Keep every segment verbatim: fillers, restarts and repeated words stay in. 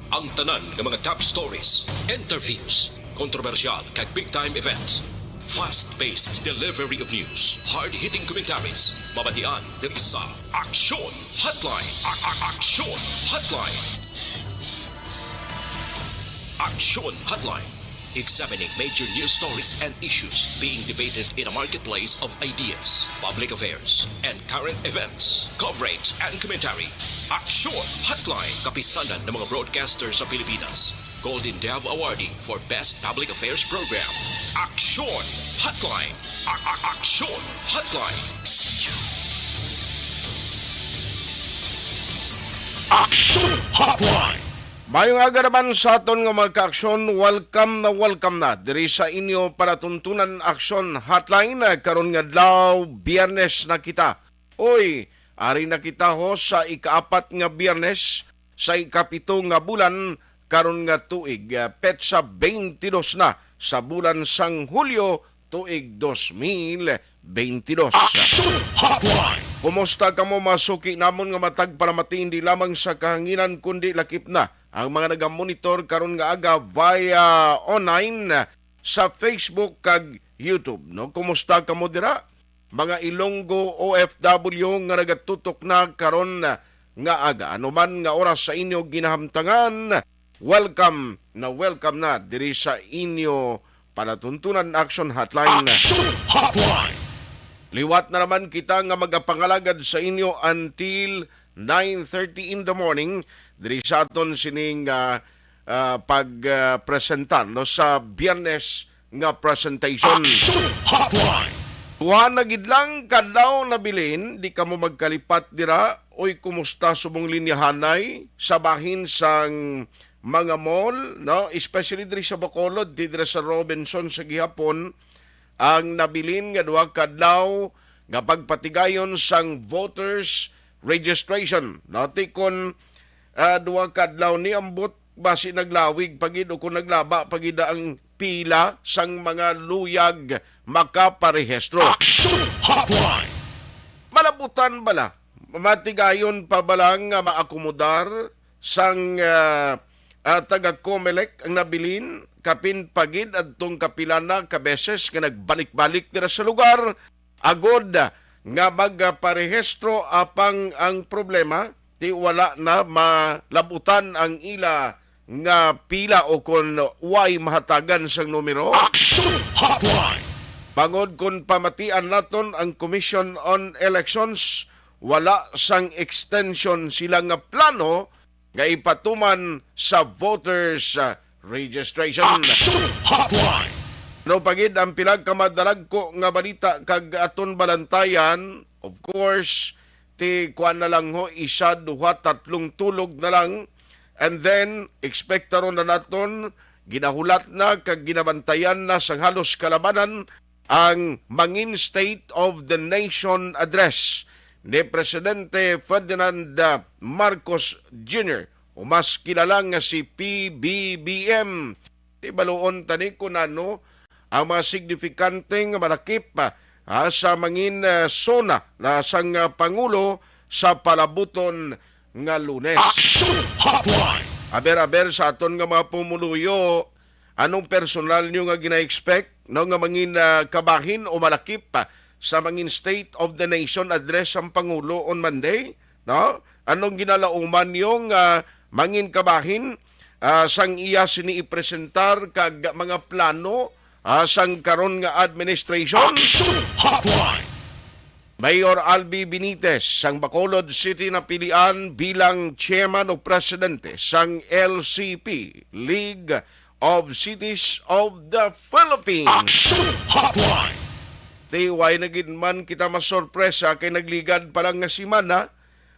Ang tanan nga mga top stories, interviews, kontrobersyal kag big time events. Fast-paced delivery of news, hard-hitting commentaries, mabatian diri sa Aksyon Hotline. A- a- Aksyon Hotline. Aksyon Hotline. Examining major news stories and issues being debated in a marketplace of ideas, public affairs, and current events. Coverage and commentary. Aksyon Hotline. Kapisanan ng mga broadcaster sa Pilipinas. Golden Dove Awardee for Best Public Affairs Program. Aksyon Hotline. A- a- Aksyon Hotline. Aksyon Hotline. Mayong aga naman sa aton nga mga kaaksyon. Welcome na welcome na diri sa inyo palatuntunan Aksyon Hotline. Karon nga adlaw, Biyernes na kita. Oy, ari na kita ho sa ikaapat nga Biyernes sa ikapito nga bulan karon nga tuig, ah, petsa twenty-two na sa bulan sang Hulyo tuig dos mil twenty-dos. Aksyon Hotline. Kumusta kamo, mga suki namon nga matag palamati, hindi lamang sa kahanginan kundi lakip na ang mga nagamonitor karon nga aga via online sa Facebook kag YouTube, no? Kumusta kamo dira? Mga Ilonggo O F W nga nagatutok na karon nga aga. Ano man nga oras sa inyo ginahamtangan, welcome na welcome na diri sa inyo palatuntunan Action Hotline. Action Hotline! Liwat na naman kita nga magapangalagad sa inyo until nine thirty in the morning diri sa aton sining, ah, ah, pag, ah, presentar, no, sa Biyernes nga presentation. Action Hotline! Duha na gid lang kadlaw nabilin, di kamo magkalipat dira. Oy, kumusta subong linyahanay sa bahin sang mga mall, no? Especially diri sa Bacolod, di dira sa Robinson sa gihapon, ang nabilin nga duha ka adlaw nga pagpatigayon sang voters registration. No? Ti kon, ah, duha ka adlaw ni ambot, basi naglawig pa gid o kung naglaba pa gid ang pila sang mga luyag makaparehistro. Action Hotline! Malabutan bala, matigayon pa bala nga maakomodar sang, ah, ah, taga Comelec ang nabilin, kapin pa gid adtong kapila na ka beses nga nagbalik-balik dira sa lugar, agod nga magparehistro, apang ang problema, ti wala na malabutan ang ila nga pila o kon way mahatagan sang numero. Action Hotline! Bangod kon pamatian naton ang Commission on Elections, wala sang extension sila nga plano nga ipatuman sa voters, ah, registration. Action Hotline! Ano pa gid ang pila ka madalagko nga balita kag aton balantayan? Of course, ti kuan na lang ho, isa, duha, tatlong tulog na lang. And then, ekspektaron na naton, ginahulat na kag ginabantayan na sang halos kalabanan ang mangin State of the Nation Address ni Presidente Ferdinand, ah, Marcos Junior, o mas kilala nga si P B B M. Ti baluon tani kung ano ang mga signifikante nga malakip, ah, sa mangin, ah, sona na sang, ah, Pangulo sa palabuton nga Lunes. Action Hotline! Aber-aber sa aton nga mga pumuluyo, anong personal nyo nga gina-expect, no, nga mangin, ah, kabahin o malakip, ah, sa mangin State of the Nation Address sang Pangulo on Monday? No? Anong ginalauman niyo nga mangin kabahin, ah, sang iya sini ipresentar kag mga plano, ah, sang karon nga administration? Action Hotline! Mayor Albi Benitez sang Bacolod City napilian bilang chairman o presidente sang L C P, League of Cities of the Philippines. Action Hotline! Ti way na gid man kita masorpresa kay nagligad pa lang nga semana,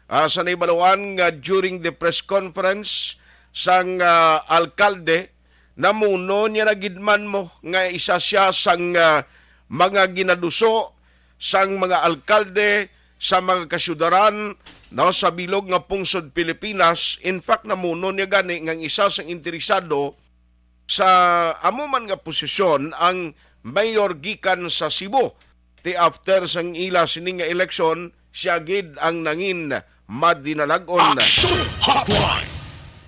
ah, sa naibaluan nga during the press conference sang, ah, alkalde, namuno niya na gid man mo nga isa siya sang, ah, mga ginaduso sang mga alkalde sa mga kasyudaran, no, sa bilog nga pungsod Pilipinas. In fact, namuno niya gani nga ang isa sang interesado sa amo man nga posisyon ang mayor gikan sa Cebu. Ti after sang ila sini nga eleksyon, siya gid ang nangin madinalag-on. Action Hotline!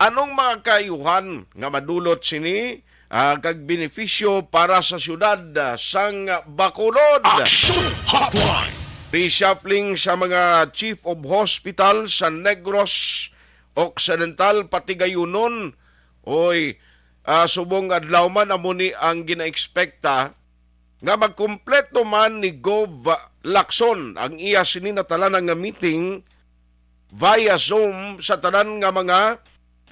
Anong mga kaayuhan nga madulot sini, ah, kag benepisyo para sa siyudad, ah, sang Bacolod? Action Hotline! Reshuffling sa mga chief of hospital sa Negros Occidental, pati gayunon. Oy, ah, subong adlaw man, amo ni ang ginaekspekta nga magkumpleto man ni Gov Lacson ang iya sini natalana nga meeting via Zoom sa tanan nga mga,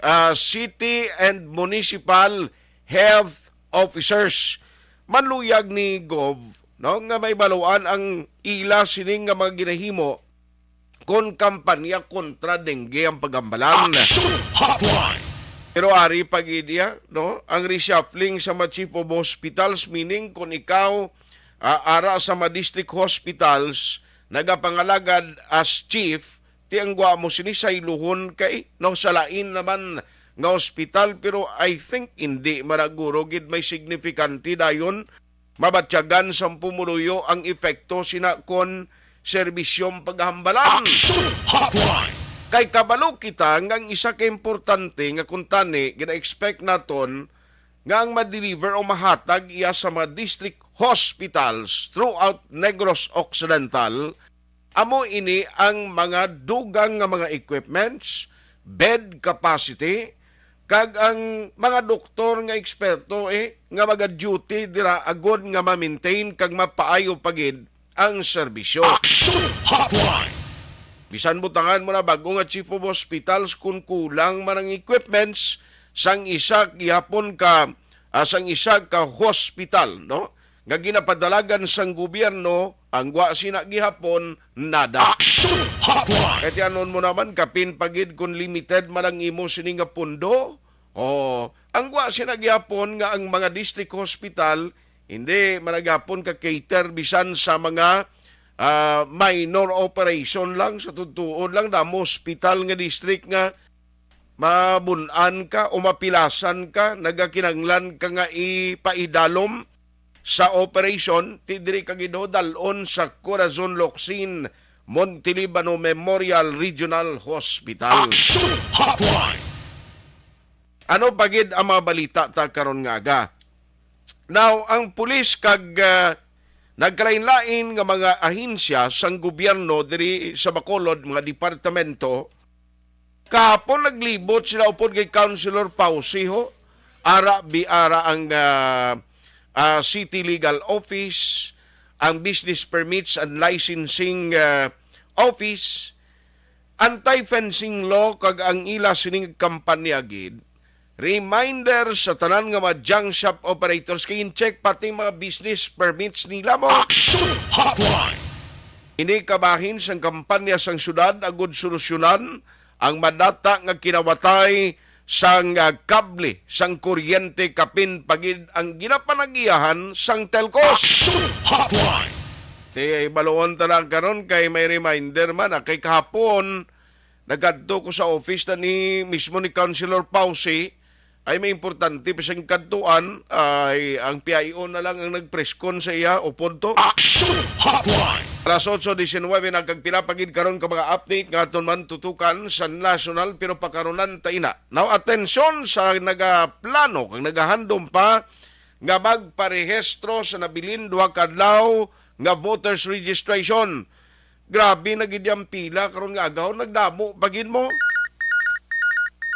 ah, city and municipal health officers. Manluyag ni Gov, no, nga may baluan ang ila sining nga mga ginahimo kon kampanya kontra dengue ang paghambalan. Action Hotline! Pero ari pa gid iya, no, ang reshuffling sa mga chief of hospitals, meaning kung ikaw, ah, ara sa mga district hospitals, nagapangalagad as chief, ti ang gwa mo sini sayluhon kay, no, sa lain naman nga hospital, pero I think hindi maraguro gid may signifikante dayon mabatyagan sang pumuluyo ang epekto sina kon serbisyo ang paghambalan. Action Hotline! Kay kabalo kita nga ang isa ka importante nga kuntani gina-expect naton nga ang ma-deliver o mahatag iya sa mga district hospitals throughout Negros Occidental, amo ini ang mga dugang nga mga equipments, bed capacity, kag ang mga doktor nga eksperto, eh, nga maga-duty dira agod nga ma-maintain kag mapaayo pa gid ang serbisyo. Action Hotline! Bisan butangan mo na bag-o nga chief of hospitals, kung kulang man ang equipments sang isa gihapon ka, ah, sang isa ka hospital, no, nga ginapadalagan sang gobyerno, ang gwa sina gihapon, nada. Action Hotline! Kay tianon mo naman, kapin pa gid kung limited man ang imo sini nga pondo. O, ang gwa sina gihapon nga ang mga district hospital hindi man gihapon ka-cater bisan sa mga, ah, minor operation lang, sa totoo lang, damo hospital nga district nga mabun-an ka o mapilasan ka, nagakinahanglan ka nga ipaidalom sa operation, ti diri ka gid ho dal-on sa Corazon Locsin Montelibano Memorial Regional Hospital. Action Hotline! Ano pa gid ang mga balita ta karon nga aga? Now, ang pulis kag, ah, nagkalain-lain nga mga ahensya sang gobyerno diri sa Bacolod, mga departamento, kahapon naglibot sila upod kay Councilor Fauci, ho. Ara, bi-, ara ang, ah, ah, City Legal Office, ang Business Permits and Licensing, ah, Office, anti-fencing law kag ang ila sining kampanya gid. Reminder sa tanan nga mga junk shop operators kay in-check pati mga business permits nila mo. Action Hotline! Ini kabahin sang kampanya sang syudad agud solusyonan ang madata nga kinawatay sang, ah, kable sang kuryente kapin pa gid ang ginapanag-iyahan sang telcos. Action Hotline! Ti, baluon ta lang karon kay may reminder man, ah, kay kahapon, nagkadto ko sa office na ni, mismo ni Councilor Fauci, ay may importante pa siyang kadtuan, ay ang P I O na lang ang nagpreskon sa iya o punto. Action Hotline! Alas otso diecinuebe na kag pila pa gid karon ka mga update nga aton man tutukan sa national, pero pakarunan ta ina. Now, atensyon sa nagaplano kag nagahandom pa nga magparehistro sa nabilin duha ka adlaw nga voters registration. Grabe na gid ang pila karon nga agaw, nagdamo pa gid mo.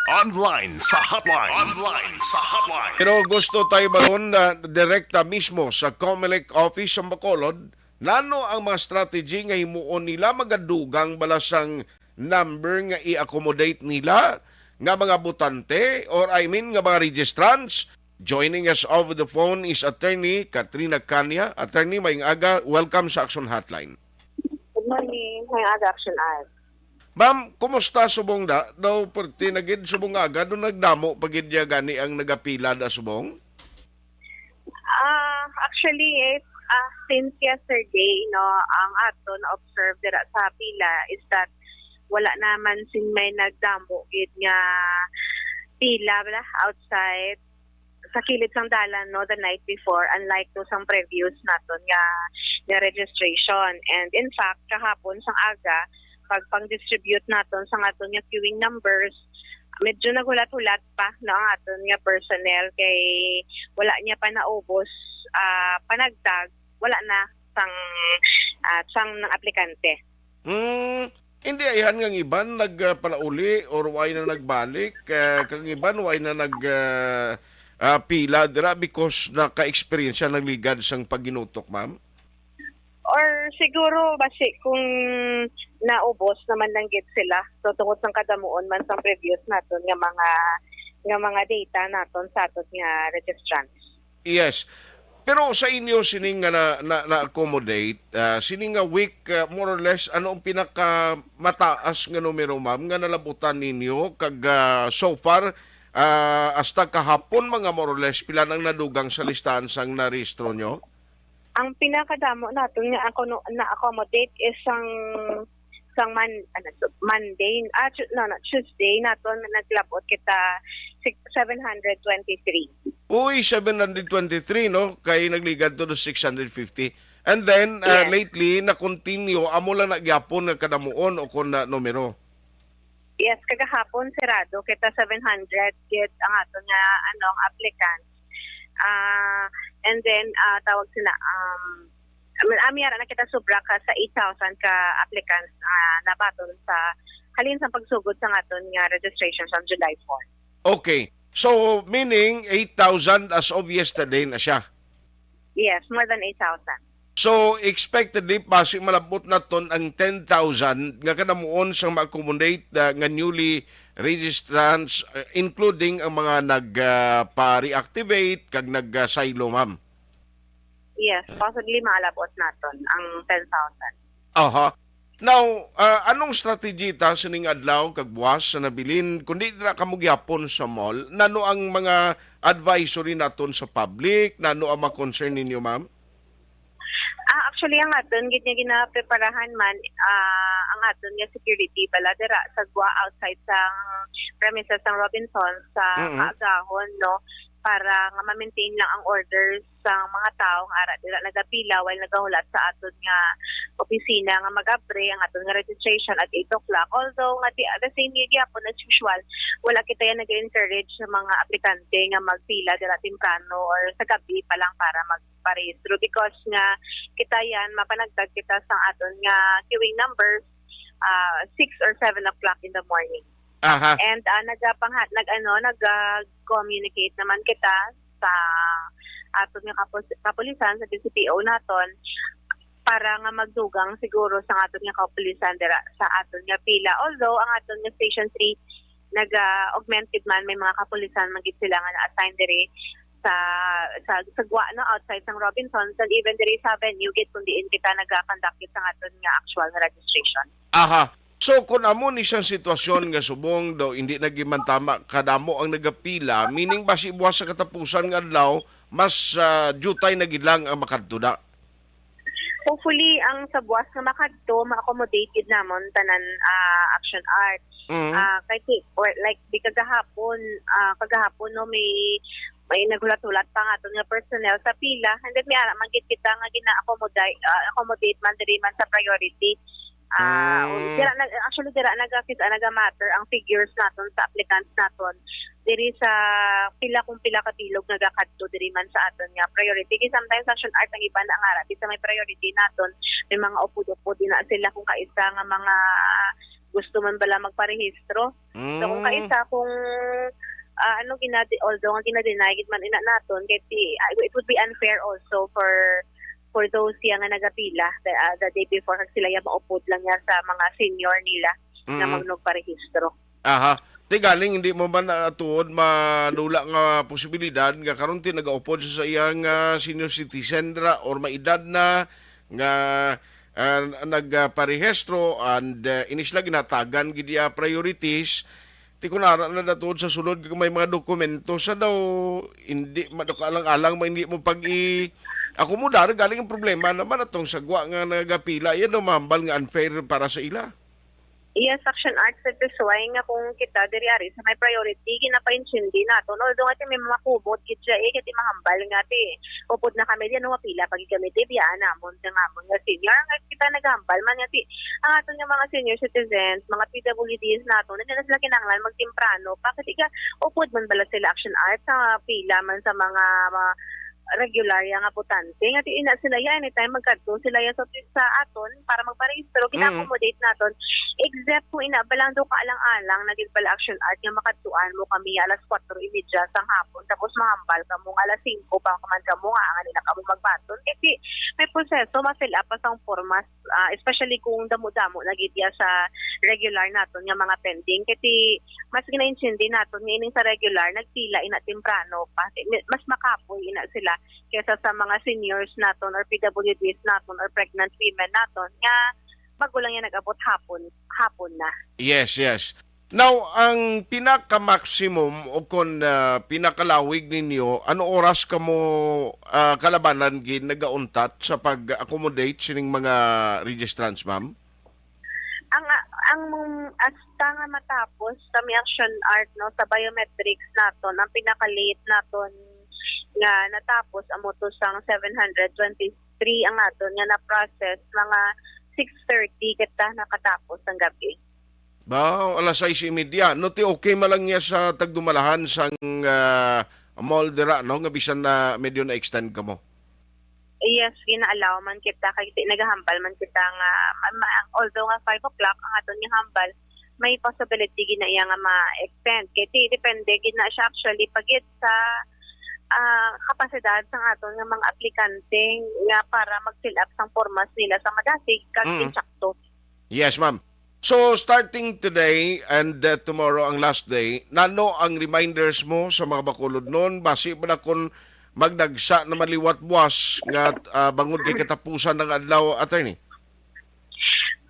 Online sa hotline. Online sa hotline. Pero gusto tayo baron na direkta mismo sa Comelec office sa Bacolod, nano ang mga strategy nga himuon nila, magadugang bala sang number nga i-accommodate nila nga mga botante, or I mean nga mga registrants? Joining us over the phone is Attorney Katrina Cania. Attorney, maayong aga. Welcome sa Action Hotline. Good morning. May aga, Action Ad. Ma'am, kumusta subong da? Daw perti na gid subong aga, do nagdamo pa gid niya gani ang nagapila da subong? Ah, actually, eh, ah, since yesterday, no, ang ato na-observe dira sa pila is that wala naman sin may nagdamo gid nga pila bala outside sa kilid sang dalan, no, the night before, unlike to sang previous naton nga, nga registration. And in fact, kahapon sang aga, pag pang-distribute naton sang aton nga queuing numbers, medyo naghulat-hulat pa, no, ang aton nga personnel kay wala niya pa naubos, ah, panagdag, wala na sang, ah, sang nang aplikante. Hmm, hindi ayhan nga ang iban nagpalauli or way na nagbalik, ah, kag ang iban way na nag, ah, ah, pila dira because naka-eksperyensya nagligad sang pagginutok, ma'am? Or siguro basi kung naubos naman lang gid sila. So, tungod sang kadamuon man sang previous naton nga mga, nga mga data naton sa aton nga registrants. Yes. Pero sa inyo sini nga na, na, na-accommodate, ah, sini nga week, ah, more or less, ano ang pinakamataas nga numero, ma'am, nga nalabutan ninyo? Kag, ah, so far, ah, hasta kahapon, mga more or less, pila nang nadugang sa listahan sang narehistro nyo? Ang pinakadamo naton nga ako no, na-accommodate is sang, sang Mon-, ano, Monday, ah, Tu-, no, no, Tuesday naton naglabot kita six, seven hundred twenty-three. Uy, seven hundred twenty-three, no? Kay nagligad to do six hundred fifty. And then, uh, Yes. lately, na-continue, amo lang na gyapon nga kadamuon o kon na numero? Yes, kagahapon, sirado kita, seven hundred gid ang aton nga, ano, ang applicants. Ah, and then, ah, tawag sila, um, ami, ami ara na kita sobra ka sa eight thousand ka applicants, ah, nabaton sa halin sa pagsugod sa aton nga registration sa July four. Okay. So, meaning eight thousand as of yesterday na siya? Yes, more than eight thousand. So, expectedly, basi malabot naton ang ten thousand nga kadamuon sa ma-accommodate, ah, nga newly registrants, ah, including ang mga nag, ah, pa-reactivate kag nag, ah, silo, ma'am? Yes, possibly malabot naton ang ten thousand. Aha. Now, ah, anong strategy ta sining adlaw kag buwas sa nabilin? Kundi dira kamo gyapon sa mall, nano ang mga advisory naton sa public? Nano ang mga concern ninyo, ma'am? Ah, actually, ang aton gid nga ginapreparahan man, ah, ang aton nga security bala dira sa gwa outside sa premises sang Robinson sa Mm-mm. kaagahon, no, para nga ma-maintain lang ang orders sa mga tawo nga ara dira nagapila while nagahulat sa aton nga opisina nga mag-abre ang aton nga registration at eight o'clock. Although nga di, the same nga gyapon as usual, wala kita yan nag-encourage sa mga aplikante nga magpila dira temprano or sa gabi pa lang para magparehistro because nga kita yan mapanagtag kita sa aton nga queuing numbers, ah, six or seven o'clock in the morning. Aha. And, ah, nagapangha-, nag-, ano, nag, ah, communicate naman kita sa aton nga kapus-, kapulisan, sa D C P O naton, para nga magdugang siguro sa aton nga kapulisan dira sa aton nga pila. Although ang aton nga Station three naga-augment gid man, may mga kapulisan man gid sila nga na-assign diri sa, sa, sa gwa, no, outside sang Robinsons, and even diri sa venue gid kung diin kita naga-conduct gid sa aton nga actual nga registration. Aha. So, kung amo ni siyang sitwasyon nga subong daw hindi na gid man tama kadamo ang nagapila, meaning basi buwas sa katapusan nga adlaw, mas, ah, diutay na gid lang ang makadto da. Hopefully, ang sa buwas nga makadto, ma-accommodate gid namon tanan, ah, action art. Mhm. Ah, kay si, or like, di kagahapon, ah, kagahapon, no, may, may naghulat-hulat pa nga aton nga personnel sa pila. And then, may ara man gid kita nga gina-accommodate, ah, accommodate man diri man sa priority. Ah, Mm. dira nag-, actually, dira naga-, kita naga-matter ang figures naton sa applicants naton. Diri sa pila kung pila ka bilog nagakadto diri man sa aton nga priority. Kay sometimes action art ang iban na nga ara, di sa may priority naton, may mga upod-upod din na sila kung kaisa nga mga gusto man bala magparehistro. So, kung Mm. kaisa, kung, ah, ano, ginadi-, although nga ginadeny gid man ina naton, kay ti-, ah, it would be unfair also for, for those siya nga nagapila the, ah, the day before, kag sila ya maupod lang niya sa mga senior nila nga Mm. magparehistro. Aha. Ti galing hindi mo man, ah, tuod manula nga posibilidad nga karon ti nagaupod sa, sa iyang, ah, senior citizen ra or may edad na nga, ah, nagparehistro and, ah, inis lang ginatagan gid iya priorities. Ti kun ara na datuod sa sulod kung may mga dokumento sa daw hindi madukaalang-alang mo hindi mo pag-i-akomodar, galing ang problema naman atong sagwa nga nagapila, yan daw mahambal nga unfair para sa ila. Yes, Action Arts, that is why nga kung kita diri ari sa may priority, ginapaintindi naton. Although nga ti may mga kumot gid siya eh, kay ti mahambal nga ti upod na kami diyan, no, mapila pa gid kami ti biyaan namon, nga namon nga senior. Nga kita naghambal man nga ti ang aton nga mga senior citizens, mga P W Ds naton, hindi na sila kinahanglan magtemprano. Bakit iga upod man bala sila, Action Arts, sa pila man sa mga, mga regular ya nga botante nga ti ina sila ya, anytime magkadto sila ya sa, sa aton para magparehistro, gina-accommodate naton, except kung ina balang daw kaalang-alang na gid pala, Action Art, nga makadtuan mo kami alas kwatro y media sang hapon, tapos mahambal kamo nga alas singko pa man kamo nga ang nila kamo magbaton, kasi may proseso, ma-fill up pa sang formas, ah, especially kung damo-damo na gid ya sa regular naton nga mga pending. Kay ti mas ginaintindi naton nga ining sa regular nagpila ina temprano pa. Mas makapoy ina sila kaysa sa mga seniors naton or P W Ds naton or pregnant women naton nga bago lang yan nag-abot hapon, hapon na. Yes, yes. Now, ang pinaka-maximum o kon, ah, pinakalawig ninyo, ano oras kamo, ah, kalabanan gid nagauntat sa pag-accommodate sining mga registrants, ma'am? Ang, ang hasta nga matapos sa may Action Art, no, sa biometrics naton, ang pinaka-late naton nga natapos amo to sang seven hundred twenty-three ang aton nga na-process, mga six thirty kita nakatapos ang gabi. Ba, alas sais y media. No, ti okay man lang niya sa tagdumalahan sang, ah, mall dira, no, nga bisan na medyo na-extend kamo. Yes, gina-allow man kita kay ti-, nagahambal man kita nga ma-, ma-, although nga five o'clock ang aton nga hambal, may possibility gid na iya nga ma-extend. Kay ti-, depende gid na siya actually pagid sa, ah, kapasidad sang aton nga mga aplikante nga para mag-fill up sang pormas nila sa madasig kag Mm. insakto. Yes, ma'am. So, starting today and, uh, tomorrow ang last day, nano ang reminders mo sa mga bakulod nun? Basi ba na kung magdagsa naman liwat buwas nga, ah, bangod kay katapusan ng adlaw, attorney?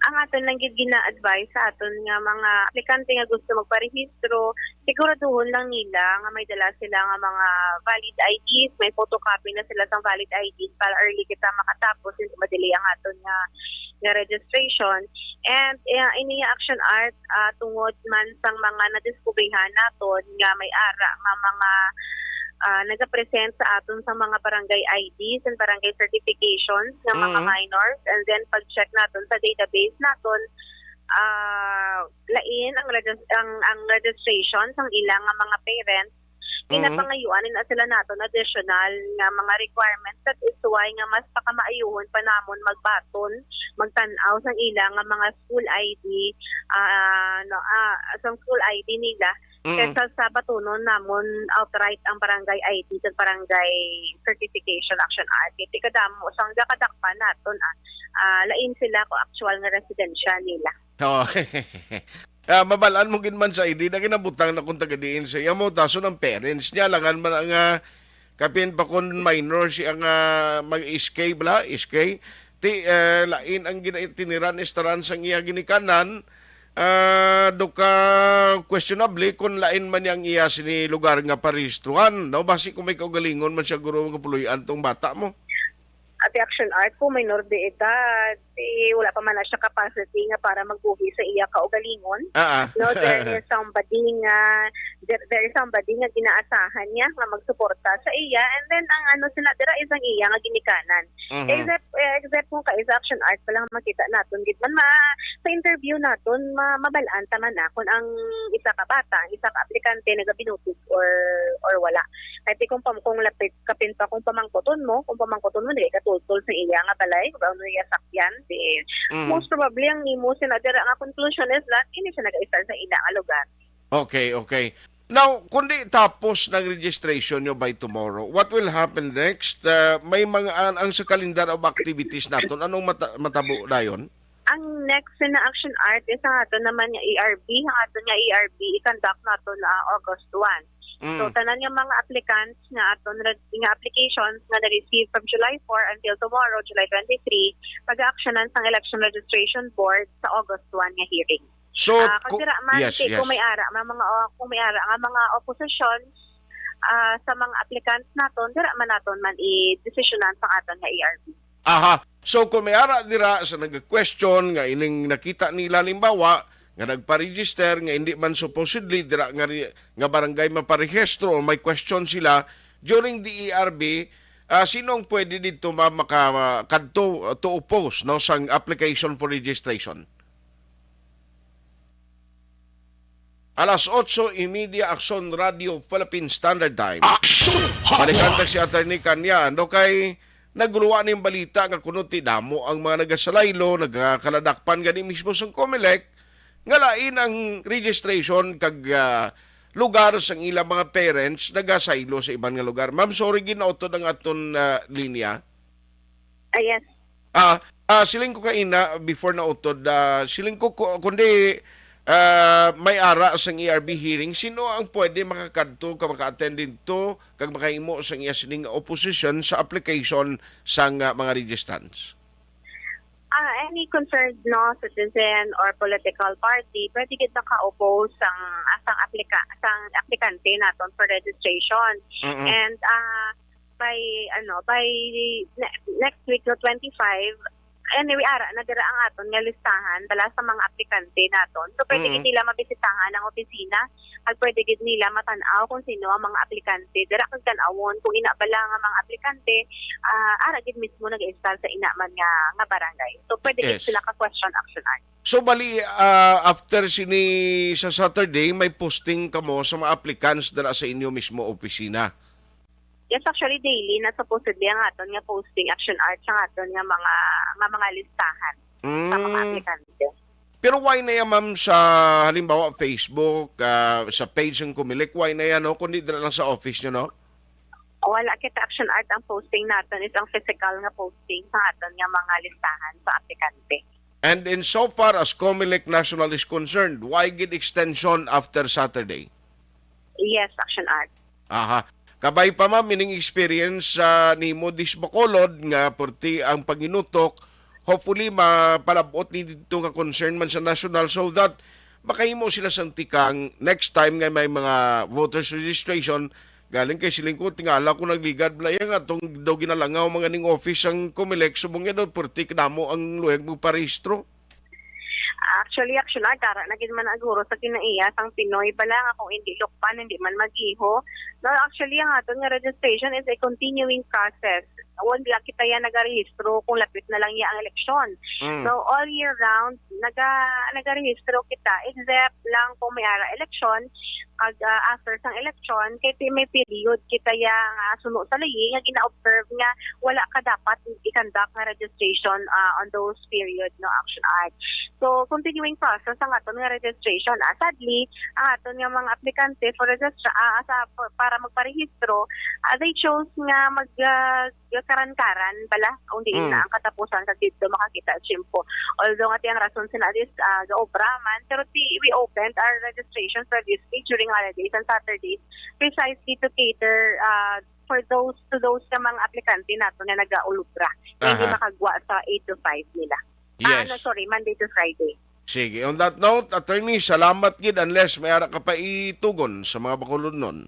Ang aton lang gid gina-advise sa aton nga mga aplikante nga gusto magparehistro, siguraduhon lang nila nga may dala sila nga mga valid I Ds, may photocopy na sila sang valid I Ds para early kita makatapos, hindi ma-delay ang aton nga, nga registration. And, eh, ini nga Action Art, ah, tungod man sang mga nadiskubrihan naton nga may ara nga mga, ah, nagapresent sa aton sa mga barangay I Ds and barangay certifications nga mga Mm. minors, and then pag-check naton sa database naton, ah, lain ang regis-, ang, ang registration sang ilang nga mga parents. Mm. Ginapangayuan na sila naton additional nga mga requirements. That is why nga mas pakamaayuhon pa namon magbaton, magtan-aw sang ila nga mga school I D, ah, no, ah, sang school I D nila, Mm. kaysa sa batunon namon outright ang barangay I D kag barangay certification, Action Art. Kay ti kadamo sang gakadakpan naton, ah, ah, lain sila kung actual nga residensya nila. Oo. Ah, mabalaan mo gid man sa I D na ginabutang na kung taga diin sa iya mo, dason ang parents niya, langan man ang, ah, kapin pa kon minor siya nga mag-S K bala, S K, ti, eh, lain ang gina-, tiniran, istaran sang iya ginikanan, ah, do ka questionable kung lain man niya ang iya sini lugar nga parehistruhan, no? Basi kung may kaugalingon man siya, guro, nga puloy-an tong bata mo. Ate Action Art, kung minor de edad, eh, wala pa man na siya capacity nga para magbuhi sa iya kaugalingon. Ah, ah. No, there is somebody nga, there, there is somebody nga ginaasahan niya nga magsuporta sa iya. And then, ang ano sila, dira is ang iya nga ginikanan. Mhm. Except, eh, except kung ka-, sa Action Art pa lang makita naton, gid man, ma-, sa interview naton, ma-, mabalaan ta man na kung ang isa ka bata, ang isa ka aplikante nagabinutig or, or wala. Kay ti kung pam-, kung lapit, kapin pa kung pamangkuton mo, kung pamangkuton mo, dili ka tultol sa iya nga balay, kung ano iya sakyan, di, Mm. most probably, ang imo sina dira nga conclusion is that hindi siya nag-istar sa ila nga lugar. Okay, okay. Now, kung di tapos ng registration nyo by tomorrow, what will happen next? Uh, may mga, ang, ang sa calendar of activities naton, anong mata-, matabo dayon? Ang next na Action Art is ang aton naman nga A R B. Ang aton nga A R B, i-conduct naton na August one. Mm. So, tanan nga mga applicants nga aton reg-, nga applications nga na-receive from July four until tomorrow, July twenty-three, pag-aaksyonan sang Election Registration Board sa August one nga hearing. So, Ah, kag ku-, dira man, yes, ti-, yes. kung may ara man mga o-, kung may ara nga mga opposition, ah, sa mga applicants naton, dira man naton man i-desisyonan sa aton nga A R B. Aha. So, kung may ara dira sa nag-question nga ining nakita nila, halimbawa, nga nagpa-register nga hindi man supposedly dira nga ri-, nga barangay maparehistro, o may question sila during the E R B, ah, sino ang pwede dito ma-, makakadto to oppose, no, sang application for registration? Alas otso y media, Aksyon Radio Philippine Standard Time. Aksyon Hotline! Balikan ta si Attorney Kanya, no, kay naguluwa ning balita nga kuno ti damo ang mga nagasalaylo, nagakaladakpan gani mismo sang Comelec, nga lain ang registration kag, ah, lugar sang ilang mga parents nagasaylo sa iban nga lugar. Ma'am, sorry, ginautod ang aton, ah, linya. Ah, yes. Ah, ah, siling ko kaina, before nautod, ah, siling ko ku-, kundi, ah, may ara sang E R B hearing, sino ang pwede makakadto ka maka-attend didto kag makahimo sang iya sining opposition sa application sang, ah, mga registrants? Ah, any concerned, no, citizen or political party, pwede gid maka-oppose sang, ah, sang aplika-, sang aplikante naton for registration. Mm-mm. And, ah, by, ano, by ne-, next week, no, twenty-five, anyway, ara na dira ang aton nga listahan bala sa mga aplikante naton. So, pwede Mm. gid nila mabisitahan ang opisina, at pwede gid nila matan-aw kung sino ang mga aplikante dira, kag tan-awon kung ina bala nga mga aplikante, ah, ara gid mismo nag-install sa ina man nga, nga barangay. So, pwede gid Yes. sila ka-question, Action Art. So, bali, ah, after sini sa Saturday, may posting kamo sa mga applicants dira sa inyo mismo opisina? Yes, actually, daily na supposedly ang aton nga posting, Action Art, sa aton nga mga, nga mga listahan sa mga Mm. aplikante. Pero why na yan, ma'am, sa, halimbawa, Facebook, ah, sa page ng Comelec, why na yan, no? Kundi dira lang sa office nyo, no? Wala kita, Action Art, ang posting naton is ang physical nga posting sa aton nga mga listahan sa aplikante. And in so far as Comelec National is concerned, why gid extension after Saturday? Yes, Action Art. Aha. Kabay pa, ma'am, ining experience sa nimo dis Bacolod nga purti ang panginutok. Hopefully, mapalabot ni dito nga concern man sa national so that makahimo sila sang tikang next time nga may mga voters registration. Galing kay siling ko, tingala ko nagligad bala iya nga atong daw ginalangaw mga ning office ang Comelec, subong nga daw purti kadamo ang luyag magparehistro. Actually, Action Art, ara na gid man ang guro sa kinaiya sang Pinoy bala nga kung hindi lukpan, hindi man magiho. No, actually, ang aton nga registration is a continuing process. Wala kita yan nagarehistro kung lapit na lang iya ang eleksyon. Mm. So, all year round, naga-, nagarehistro kita, except lang kung may ara eleksyon, kag, ah, after sang eleksyon, kay ti-, may period kita ya nga suno sa layi nga gina-observe nga wala ka dapat i-conduct nga registration, ah, on those period, no, Action Art. So, continuing process ang aton nga registration. Ah, sadly, ang aton nga mga aplikante for registra-, ah, sa, for, para magparehistro, ah, they chose nga mag, ah, karan-karan bala, kung diin Mm. na ang katapusan sa dito makakita tiyempo. Although nga ti ang rason sina dis, ah, gaobra man, pero ti, we opened our registration for this week during holidays and Saturdays precisely to cater, ah, for those, to those nga mga aplikante nato nga nagaulubra, nga hindi Aha. makagwa sa eight to five nila. Ah, Yes. no, sorry, Monday to Friday. Sige. On that note, attorney, salamat gid unless may ara ka pa itugon sa mga Bacolodnon.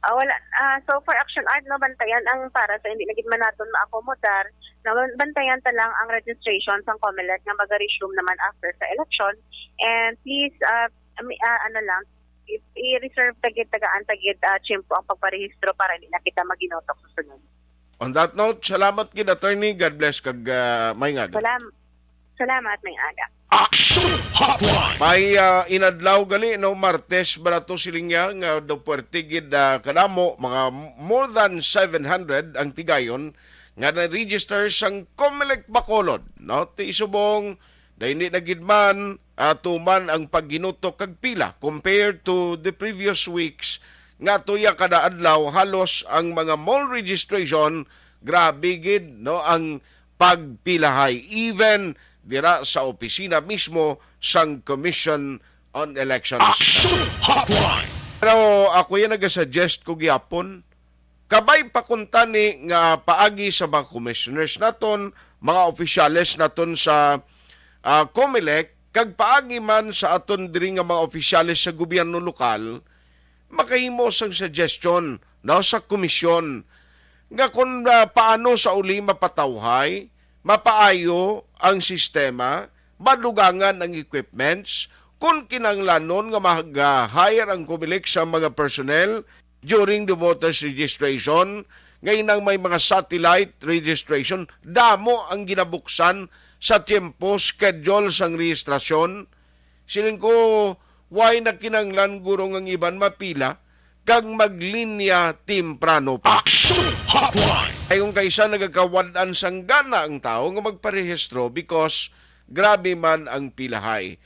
Ah, wala. Ah, so for Action Art, no, bantayan ang para sa hindi na gid man naton maakomodar. Na ban-, bantayan ta lang ang registration sang Comelec nga maga-resume naman after sa election. And please, ah, ami-, ah, ano lang, i-, i-reserve ta gid, tagaan ta gid, ah, tiyempo ang pagparehistro para hindi na kita maginutok sa sunod. On that note, salamat gid, attorney. God bless kag, ah, may nga. Salam-, salamat, may aga. Action Hotline! May, ah, inadlaw gali, no, Martes ba na to, siling niya, nga daw puwerte gid, ah, kadamo, mga more than seven hundred ang tigayon nga na-register sang Comelec Bacolod, no? Ti subong, dahil hindi na gid man, ah, tuman ang pagginutok kag pila compared to the previous weeks nga tuya kada adlaw halos ang mga mall registration, grabe gid, no, ang pagpilahay, even dira sa opisina mismo sang Commission on Elections. Action Hotline! Pero ako yan nagasuggest ko gihapon, kabay pa kuntani nga paagi sa mga commissioners naton, mga opisyales naton sa, ah, Comelec, kag paagi man sa aton diri nga mga opisyales sa gobyerno lokal, makahimo sang suggestion, no, sa komisyon nga kung, ah, paano sa uli mapatawhay, mapaayo ang sistema, madugangan ang equipments, Kung kinahanglanon nga mag-hire ang Comelec sa mga personnel during the voters registration, nga inang may mga satellite registration, damo ang ginabuksan sa tiyempo schedule sang rehistrasyon. Siling ko, why na kinahanglan guro nga ang iban mapila kag maglinya temprano pa? Action Hotline! Ay, kung kaisa nagakawad-an sang gana ang tawo nga magparehistro because grabe man ang pilahay.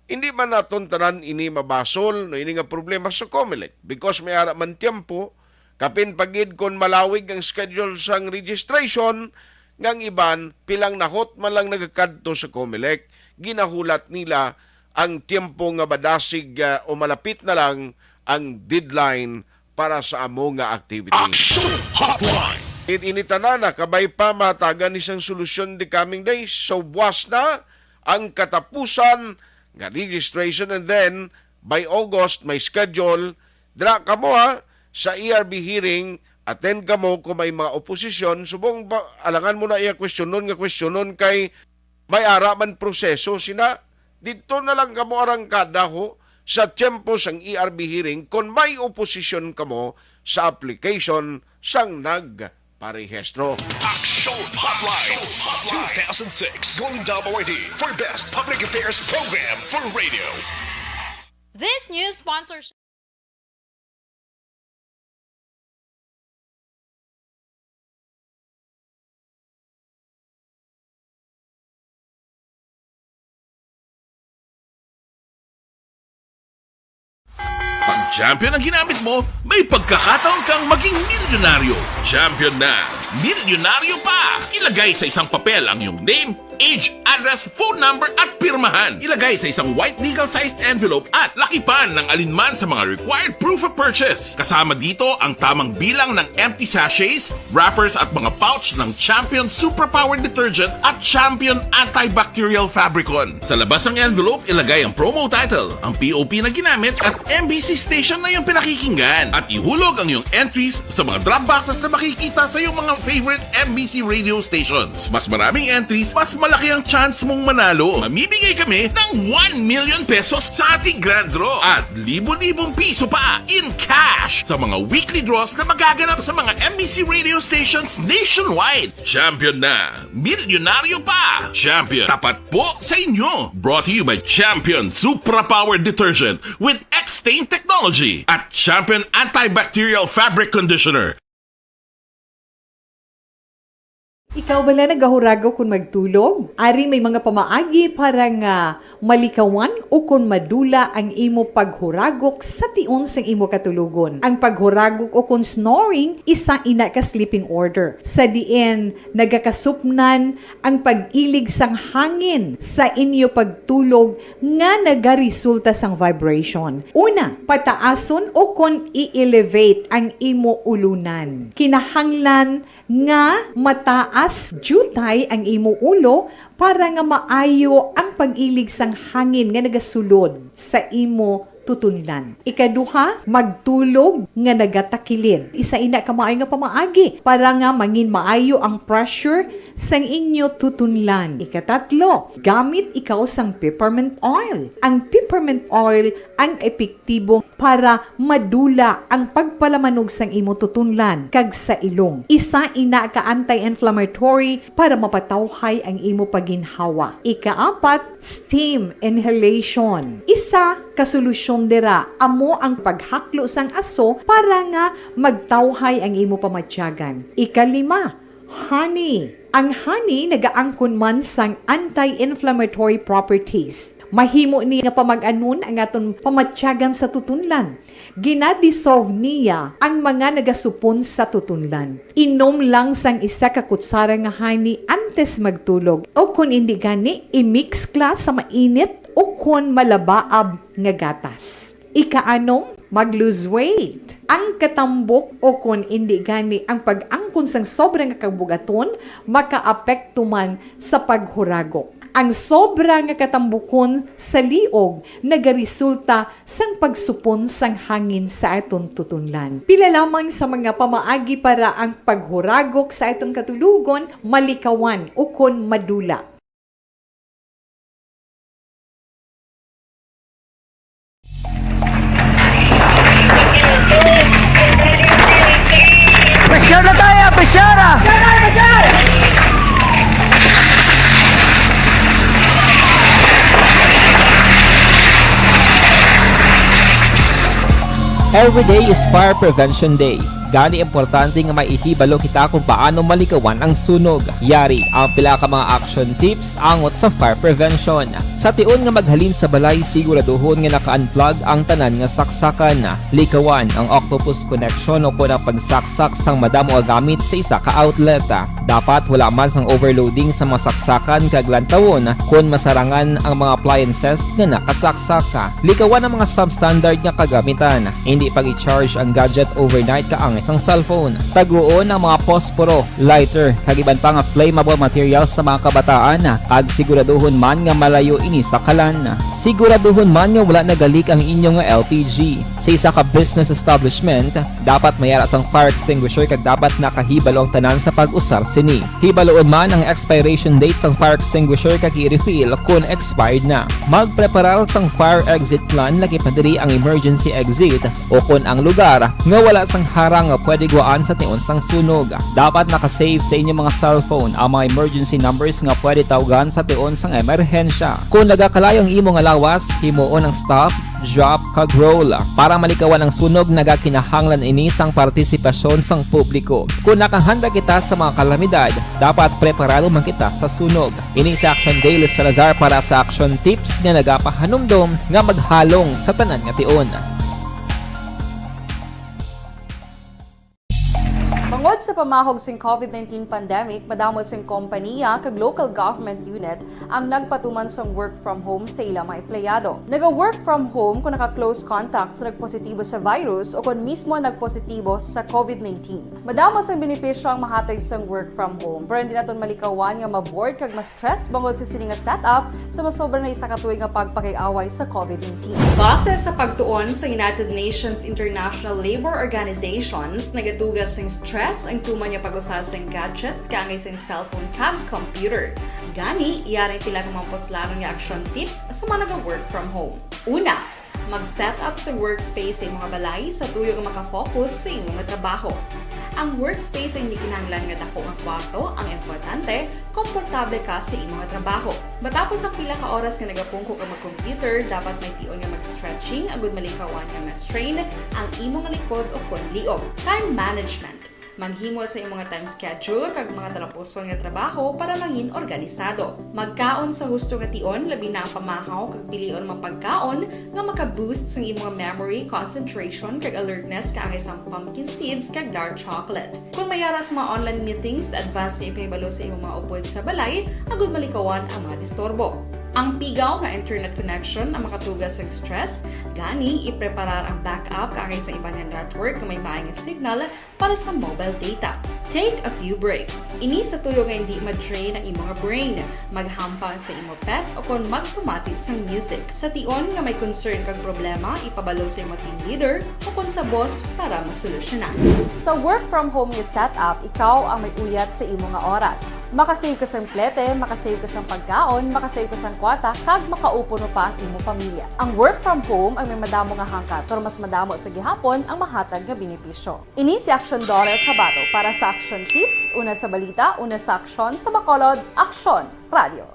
Hindi man naton tanan ini mabasol, no, ini nga problema sa Comelec, because may ara man tiyempo, kapin pa gid kon malawig ang schedule sang registration, nga ang iban, pilang nahot man lang nagakadto sa Comelec, ginahulat nila ang tiyempo nga madasig, ah, o malapit na lang ang deadline para sa amo nga activity. Action Hotline! It ini tanan na kabay pa matagan ni sang solusyon the coming days. So, buwas na ang katapusan nga registration, and then by August may schedule. Dira kamo, ha, sa E R B hearing, attend kamo kung may mga oposisyon. Subong ba, alangan mo na iya kwestiyonon nga kwestiyonon kay may ara man proseso sina. Didto na lang kamo arangkada ho sa tiyempo sang E R B hearing kon may oposisyon kamo sa application sang nagparehistro. Action Hotline two thousand six Golden Dome Awardee for Best Public Affairs Program for Radio. This news sponsorship. Pag champion ang ginamit mo, may pagkakataon kang maging milyonaryo. Champion na, milyonaryo pa! Ilagay sa isang papel ang iyong name, age, address, phone number, at pirmahan. Ilagay sa isang white legal-sized envelope at lakipan ng alinman sa mga required proof of purchase. Kasama dito ang tamang bilang ng empty sachets, wrappers, at mga pouch ng Champion Superpower Detergent at Champion Antibacterial Fabricon. Sa labas ng envelope, ilagay ang promo title, ang P O P na ginamit, at M B C station na iyong pinakikinggan. At ihulog ang iyong entries sa mga drop boxes na makikita sa iyong mga favorite M B C radio stations. Mas maraming entries, mas malaki ang chance mong manalo. Mamimigay kami ng one million pesos sa ating grand draw at libo-libong piso pa in cash sa mga weekly draws na magaganap sa mga M B C radio stations nationwide. Champion na! Milyonaryo pa! Champion, tapat po sa inyo! Brought to you by Champion Supra Power Detergent with X-Stain Technology at Champion Antibacterial Fabric Conditioner. Ikaw bala nagahuragok kon magtulog? Ari may mga pamaagi para nga malikawan o kon madula ang imo paghuragok sa tion sang imo katulogon. Ang paghuragok o kon snoring, isa ina ka sleeping order, sa diin nagakasupnan ang pag-ilig sang hangin sa inyo pagtulog nga nagaresulta sang vibration. Una, pataason o kon i-elevate ang imo ulunan. Kinahanglan nga mataas diutay ang imo ulo para nga maayo ang pag-ilig sang hangin nga nagasulod sa imo tutunlan. Ikaduha, magtulog nga nagatakilid. Isa ina ka maayo nga pamaagi para nga mangin maayo ang pressure sang inyo tutunlan. Ikatatlo, gamit ikaw sang peppermint oil. Ang peppermint oil ang epektibo para madula ang pagpalamanog sang imo tutunlan kag sa ilong. Isa ina ka anti-inflammatory para mapatawhay ang imo paginhawa. Ikaapat, steam inhalation. Isa ka solusyon dira amo ang paghaklo sang aso para nga magtawhay ang imo pamatyagan. Ikalima, honey. Ang honey nagaangkon man sang anti-inflammatory properties. Mahimo ni nga pamag-anon ang aton pamatyagan sa tutunlan. Gina-dissolve niya ang mga nagasupon sa tutunlan. Inom lang sang isa ka kutsara nga honey antes magtulog, o kon indi gani, i-mix kla sa mainit o kon malabaab nga gatas. Ikaanom, mag-lose weight. Ang katambok o kon indi gani ang pag-angkon sang sobra nga kabug-aton makaapekto man sa paghuragok. Ang sobra nga katambukon sa liog nagaresulta sang pagsupon sang hangin sa aton tutunlan. Pila lamang sa mga pamaagi para ang paghuragok sa aton katulogon malikawan ukon madula. Every day is Fire Prevention Day. Gani, importante nga may ihibalo kita kung paano malikawan ang sunog. Yari ang pila ka mga action tips angot sa fire prevention. Sa tion nga maghalin sa balay, siguraduhon nga naka-unplug ang tanan nga saksakan. Likawan ang octopus connection o kon ang pagsaksak sang madamo nga gamit sa isa ka outlet. Dapat wala man sang overloading sa mga saksakan kag lantawon kon masarangan ang mga appliances nga nakasaksak. Likawan ang mga substandard nga kagamitan. Indi pag-i-charge ang gadget overnight kaangay sang cellphone. Taguon ang mga posporo, lighter, kag iban pa nga flammable materials sa mga kabataan, kag siguraduhon man nga malayo ini sa kalan. Siguraduhon man nga wala nagalik ang inyo nga L P G. Sa isa ka business establishment, dapat may ara sang fire extinguisher kag dapat nakahibalo ang tanan sa pag-usar sini. Hibaluon man ang expiration date sang fire extinguisher kag i-refill kon expired na. Magpreparar sang fire exit plan, lakip na diri ang emergency exit, o kon ang lugar nga wala sang harang nga pwede guwaan sa tion sang sunog. Dapat naka-save sa inyo mga cellphone ang mga emergency numbers nga pwede tawgan sa tion sang emerhensya. Kon nagakalayo ang imo nga lawas, himuon ang stop, drop, kag roll. Para malikawan ang sunog, nagakinahanglan ini sang partisipasyon sang publiko. Kon nakahanda kita sa mga kalamidad, dapat preparado man kita sa sunog. Ini si Action Daily Salazar para sa Action Tips nga nagapahanumdom nga maghalong sa tanan nga tion. Bangod sa pamahog sing covid nineteen pandemic, madamo sing kompaniya kag local government unit ang nagpatuman sang work from home sa ila mga empleyado. Naga-work from home kung naka-close contact sa nagpositibo sa virus o kon mismo nagpositibo sa covid nineteen. Madamo sang benepisyo ang mahatag sang work from home, pero hindi naton malikawan nga ma-bored kag ma-stress bangod sa sini nga setup sa masobra na isa ka tuig nga pagpakig-away sa covid nineteen. Base sa pagtuon sa United Nations International Labor Organizations, nagatuga sing stress ang tuman nga pag-usar sing gadgets kaangay sing cellphone kag computer. Gani, yari ang pila ka mga puslanon nga action tips sa mga naga-work from home. Una, mag-set up sa workspace sa imong balay sa tuyo nga maka-focus sa imo nga trabaho. Ang workspace ay hindi kinahanglan nga dako nga kwarto, ang importante, komportable ka sa imo nga trabaho. Matapos ang pila ka oras nga nagapungko ka mag-computer, dapat may tion nga mag-stretching agud malikawan nga ma-strain ang imo nga likod o kon liog. Time management. Maghimo sa imo nga time schedule kag mga talapuson nga trabaho para mangin organisado. Magkaon sa husto nga tion, labi na ang pamahaw, kag pilion ang mga pagkaon nga maka-boost sang imo nga memory, concentration, kag alertness kaangay sang pumpkin seeds kag dark chocolate. Kon may ara sa mga online meetings, advance nga ipahibalo sa imo mga upod sa balay agud malikawan ang mga disturbo. Ang pigaw nga internet connection ang makatuga sang stress, gani ipreparar ang backup kaangay sa iban nga network nga may maay nga signal para sa mobile data. Take a few breaks. Ini sa tuyo nga hindi ma-drain ang imo nga brain. Maghampang sa imo pet o kon magpamati sang music. Sa tion nga may concern kag problema, ipabalo sa imo team leader o kon sa boss para masolusyonan. Sa work from home nga setup, ikaw ang may uyat sa imo nga oras. Makasave ka sang plete, makasave ka sang pagkaon, makasave ka sang kwarta, kag makaupo pa ang imo pamilya. Ang work from home ay may madamo nga hangkat, pero mas madamo sa gihapon ang mahatag nga benepisyo. Ini si Aksyon Dorel Cabato para sa Aksyon Tips, una sa balita, una sa aksyon, sa Bacolod, Aksyon Radio.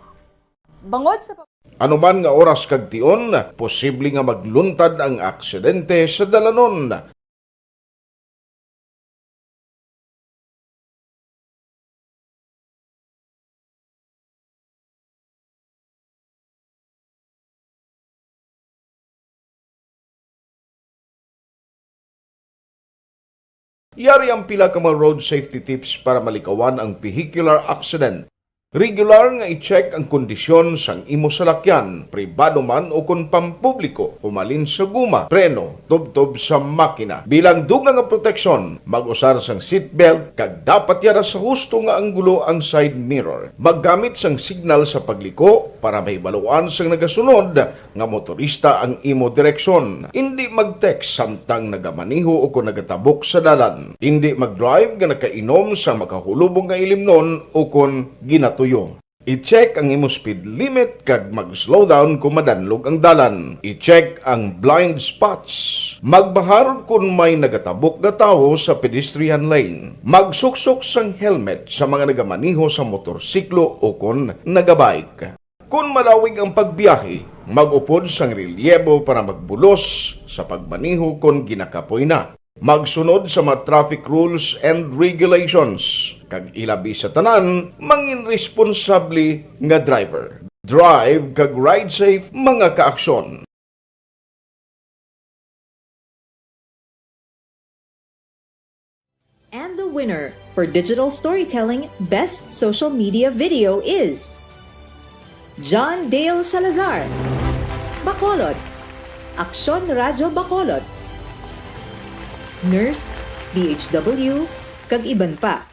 Bangod sa pa- Ano man nga oras kag tion, posible nga magluntad ang aksidente sa dalanon. Yari ang pila ka mga road safety tips para malikawan ang vehicular accident. Regular nga i-check ang kondisyon sang imo salakyan, pribado man o kon pampubliko, humalin sa guma, preno, tubtob sa makina. Bilang dugang nga proteksyon, mag-usar sang seatbelt kag dapat yara sa husto nga anggulo ang side mirror. Maggamit sang signal sa pagliko para mahibaluan sang nagasunod nga motorista ang imo direksyon. Indi mag-text samtang nagamaneho o kon nagatabok sa dalan. Indi mag-drive nga nakainom sa makahulubong nga ilimnon o kon ginatuyo. I-check ang imo speed limit kag mag-slow down kon madanlog ang dalan. I-check ang blind spots. Magbahar kon may nagatabok nga tawo sa pedestrian lane. Magsuksok sang helmet sa mga nagamaneho sa motorsiklo o kon nagabike. Kon malawig ang pagbiyahe, Mag-upod sang relyebo para magbulos sa pagmaneho kon ginakapoy na. Magsunod sa mga traffic rules and regulations, kag ilabi sa tanan, mangin responsable nga driver. Drive kag ride safe, mga kaaksyon. And the winner for digital storytelling best social media video is John Dale Salazar, Bacolod, Aksyon Radyo Bacolod, Nurse, D H W, kag iban pa.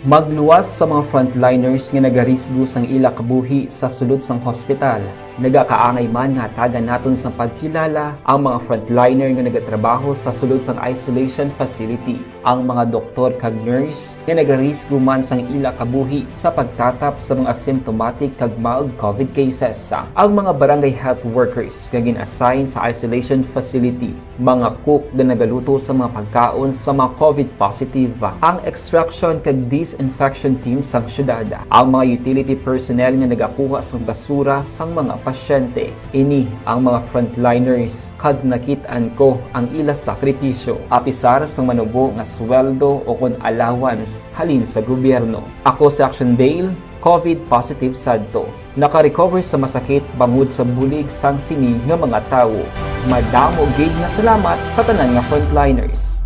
Magluwas sa mga frontliners nga nagarisgo sang ila kabuhi sa sulod sang hospital. Nagakaangay man nga hatagan naton sang pagkilala ang mga frontliner nga nagatrabaho sa sulod sang isolation facility, ang mga doktor kag nurse nga nagarisgo man sang ila kabuhi sa pagtatap sa mga symptomatic kag mild COVID cases, ang mga barangay health workers nga gin-assign sa isolation facility, mga cook nga nagaluto sa mga pagkaon sa mga COVID positive, ang extraction kag disinfection team sang syudad, ang mga utility personnel nga nagakuha sang basura sang mga pasyente. Ini ang mga frontliners, kag nakit-an ko ang ila sakripisyo, apisar sang manubo nga sweldo o kon allowance halin sa gobyerno. Ako si Action Dale, COVID positive sadto. Naka-recover sa masakit bangod sa bulig sang sini nga mga tawo. Madamo gid nga salamat sa tanan nga frontliners.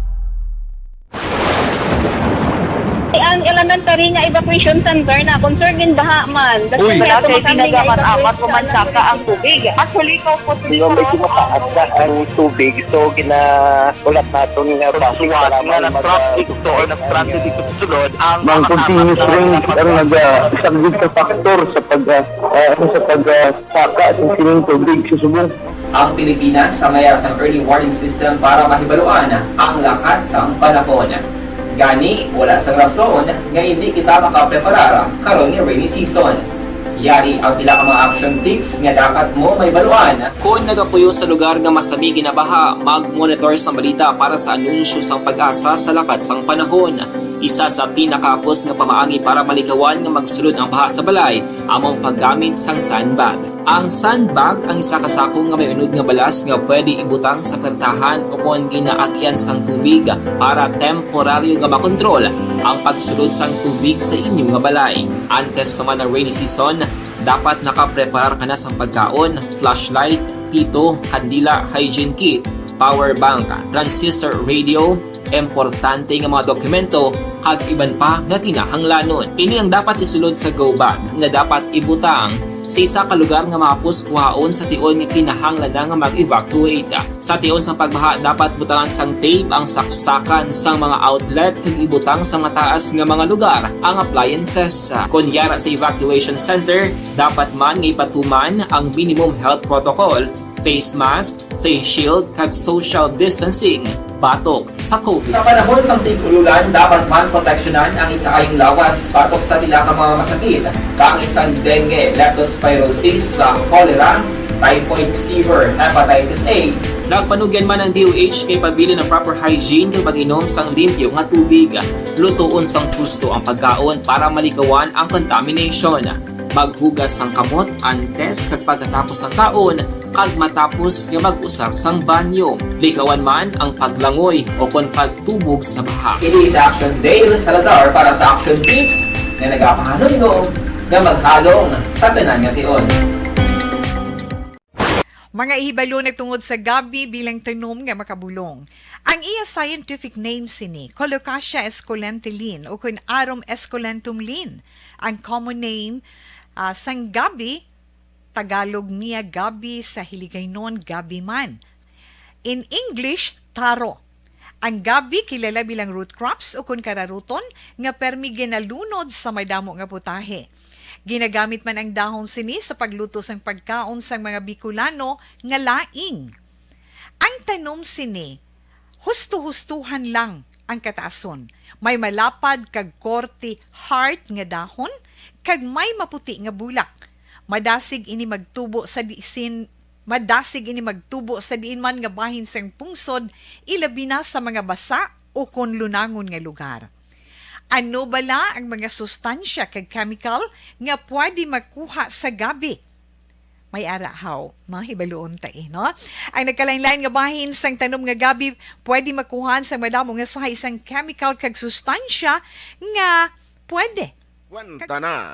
Ang elementary nga evacuation center na concern din baha man. Uy, wala kay tinaga man amat ko man saka ang tubig. Actually, ko po Yung medyo mataas na ang tubig, so ginaulat naton nga bus para nga mag- nag-traffic to or nag-transit dito sa sulod ang Mang continuous rain ang nagasaglit sa factor sa pag ah, ah, sa pag ah, saka sa sining tubig sa subong. Ang Pilipinas ang may sang early warning system para mahibaluan ang lakat sang panahon. Gani, wala sang rason nga hindi kita makapreparar karon nga rainy season. Yari ang pila ka mga action tips nga dapat mo mahibaluan. Kon nagapuyo sa lugar nga masami ginabaha, mag-monitor sang balita para sa anunsyo sang PAGASA sa lakat sang panahon. Isa sa pinakahapos nga pamaagi para malikawan nga magsulod ang baha sa balay amo ang paggamit sang sandbag. Ang sandbag ang isa ka sako nga may unod nga balas nga pwede ibutang sa pertahan ukon ginaagyan sang tubig para temporaryo nga makontrol ang pagsulod sang tubig sa inyo nga balay. Antes pa man ang rainy season, dapat nakapreparar ka na sang pagkaon, flashlight, pito, kandila, hygiene kit, power bank, transistor radio, importante nga mga dokumento, kag iban pa nga kinahanglanon. Ini ang dapat isulod sa go bag nga dapat ibutang sa isa ka lugar nga mahapos kuhaon sa tion nga kinahanglan na nga mag-evacuate. Sa tion sang pagbaha, dapat butangan sang tape ang saksakan sang mga outlet kag ibutang sa mataas nga mga lugar ang appliances. Kon yara sa evacuation center, dapat man nga ipatuman ang minimum health protocol, face mask, face shield, kag social distancing batok sa COVID. Sa panahon sang tig-ulolan, dapat man proteksyonan ang ikaayong lawas batok sa pila ka mga masakit, kaangay sang dengue, leptospirosis, sa cholera, typhoid fever, hepatitis A. Nagpanugyan man ang D O H kay pabilin ang proper hygiene kag pag-inom sang limpyo nga tubig. Lutoon sang husto ang pagkaon para malikawan ang contamination. Maghugas sang kamot antes kag pagkatapos sang kaon kag matapos nga mag-usar sang banyo. Likawan man ang paglangoy o kon pagtubog sa baha. Kini si Action Dale Salazar para sa Action Tips nga nagapahanumdom nga maghalong sa tanan nga tion. Mga hibalo nagtungod sa gabi bilang tanom nga makabulong. Ang iya scientific name sini, Colocasia esculenta Lin, o kun Arum esculentum Lin. Ang common name, ah, sang gabi, Tagalog niya gabi, sa Hiligaynon gabi man. In English, taro. Ang gabi kilala bilang root crops o kun kararuton nga permi ginalunod sa madamo nga putahe. Ginagamit man ang dahon sini sa pagluto sang pagkaon sang mga Bicolano nga laing. Ang tanom sini, husto-hustohan lang ang kataason. May malapad kag korte heart nga dahon kag may maputi nga bulak. Madasig ini magtubo sa disin, madasig ini magtubo sa diin man nga bahin sang pungsod, ilabi na sa mga basa o kon lunangon nga lugar. Ano bala ang mga sustansya kag chemical nga pwede makuha sa gabi? May ara haw, no? Hibaluon ta, eh, no? Ang nagkalain-lain nga bahin sang tanom nga gabi pwede makuhan sa madamo nga sahay sang chemical kag sustansya nga pwede. Kwenta na.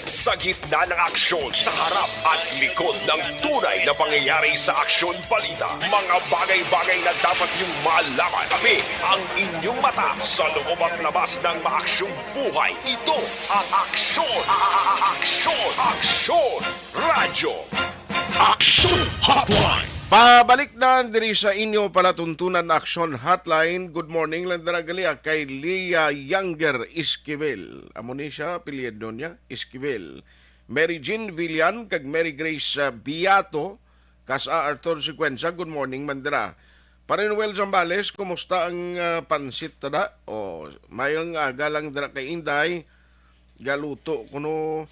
Sa gitna ng aksyon, sa harap at likod ng tunay na pangyayari sa Aksyon Balita, mga bagay-bagay na dapat niyong malaman. Kami ang inyong mata sa loob at labas ng maaksyong buhay. Ito ang Aksyon, a- a- a- Aksyon, Aksyon Radyo. Action Hotline. Pabalik na diri sa inyo palatuntunan, Action Hotline. Good morning lang dira gali, ah, kay Leah Younger Esquivel. Amo ni siya, apelyido niya, Esquivel. Mary Jean Villan kag Mary Grace, ah, Beato, kas-a Arthur Sequenza. Good morning man dira. Pare Noel Zambales, kumusta ang, ah, pansit tada? O, mayong aga lang dira kay Inday. Galuto kuno,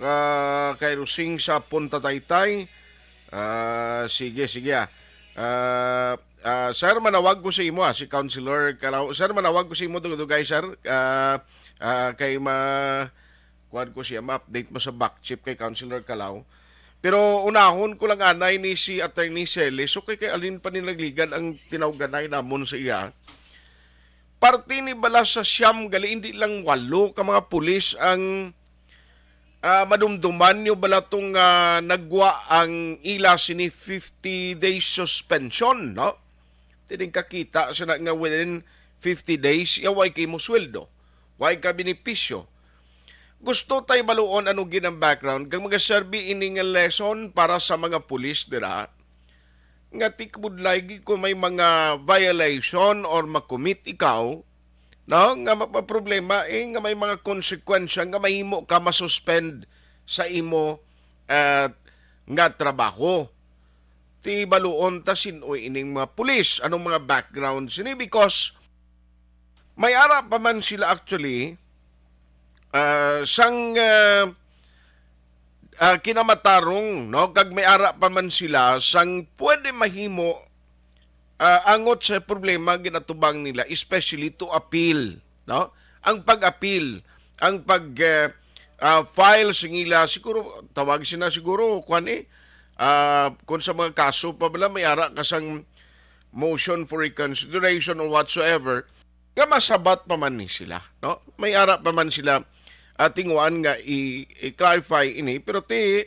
ah, kay Rosing sa Punta Taytay. Ah, sige, sige, ah. Ah, ah, sir, manawag ko sa imo, ah, si Councilor Calao. Sir, manawag ko sa imo, dugay-dugay, sir. Ah, ah, kay ma-, kuwan ko siya, ma-update mo sa back chip kay Councilor Calao. Pero unahon ko lang anay ni si Attorney Celis. So, kay, kay alin pa ni nagligan ang tinawganay namon sa iya? Parte ni bala sa siyam gali, hindi lang walo ka mga pulis ang, ah, madumduman niyo bala tong, ah, nagwa ang ila sini fifty days suspension, no? Tining kakita sila nga within fifty days, ya way kay mo sweldo, way ka benepisyo. Gusto tay baluon ano gid ang background kag mga serbi ini nga lesson para sa mga pulis dira, nga tikbudlay gid kung may mga violation or makumit ikaw, no, nga mapaproblema, eh, nga may mga konsekwensya nga mahimo ka masuspend sa imo, ah, nga trabaho. Ti baluon ta sin-o ining mga pulis, anong mga background sini, because may ara pa man sila actually, ah, sang, ah, ah, kinamatarong, no? Kag may ara pa man sila sang pwede mahimo, ah, angot sa problema ginatubang nila, especially to appeal, no? Ang pag-appeal, ang pag, eh, ah, file sa ila, siguro, tawag sila siguro, kwan eh, ah, kung sa mga kaso pa bala, may ara ka sang motion for reconsideration or whatsoever, nga masabat pa man ni sila, no? May ara pa man sila, ah, tinguan nga i-, i-clarify ini, pero ti,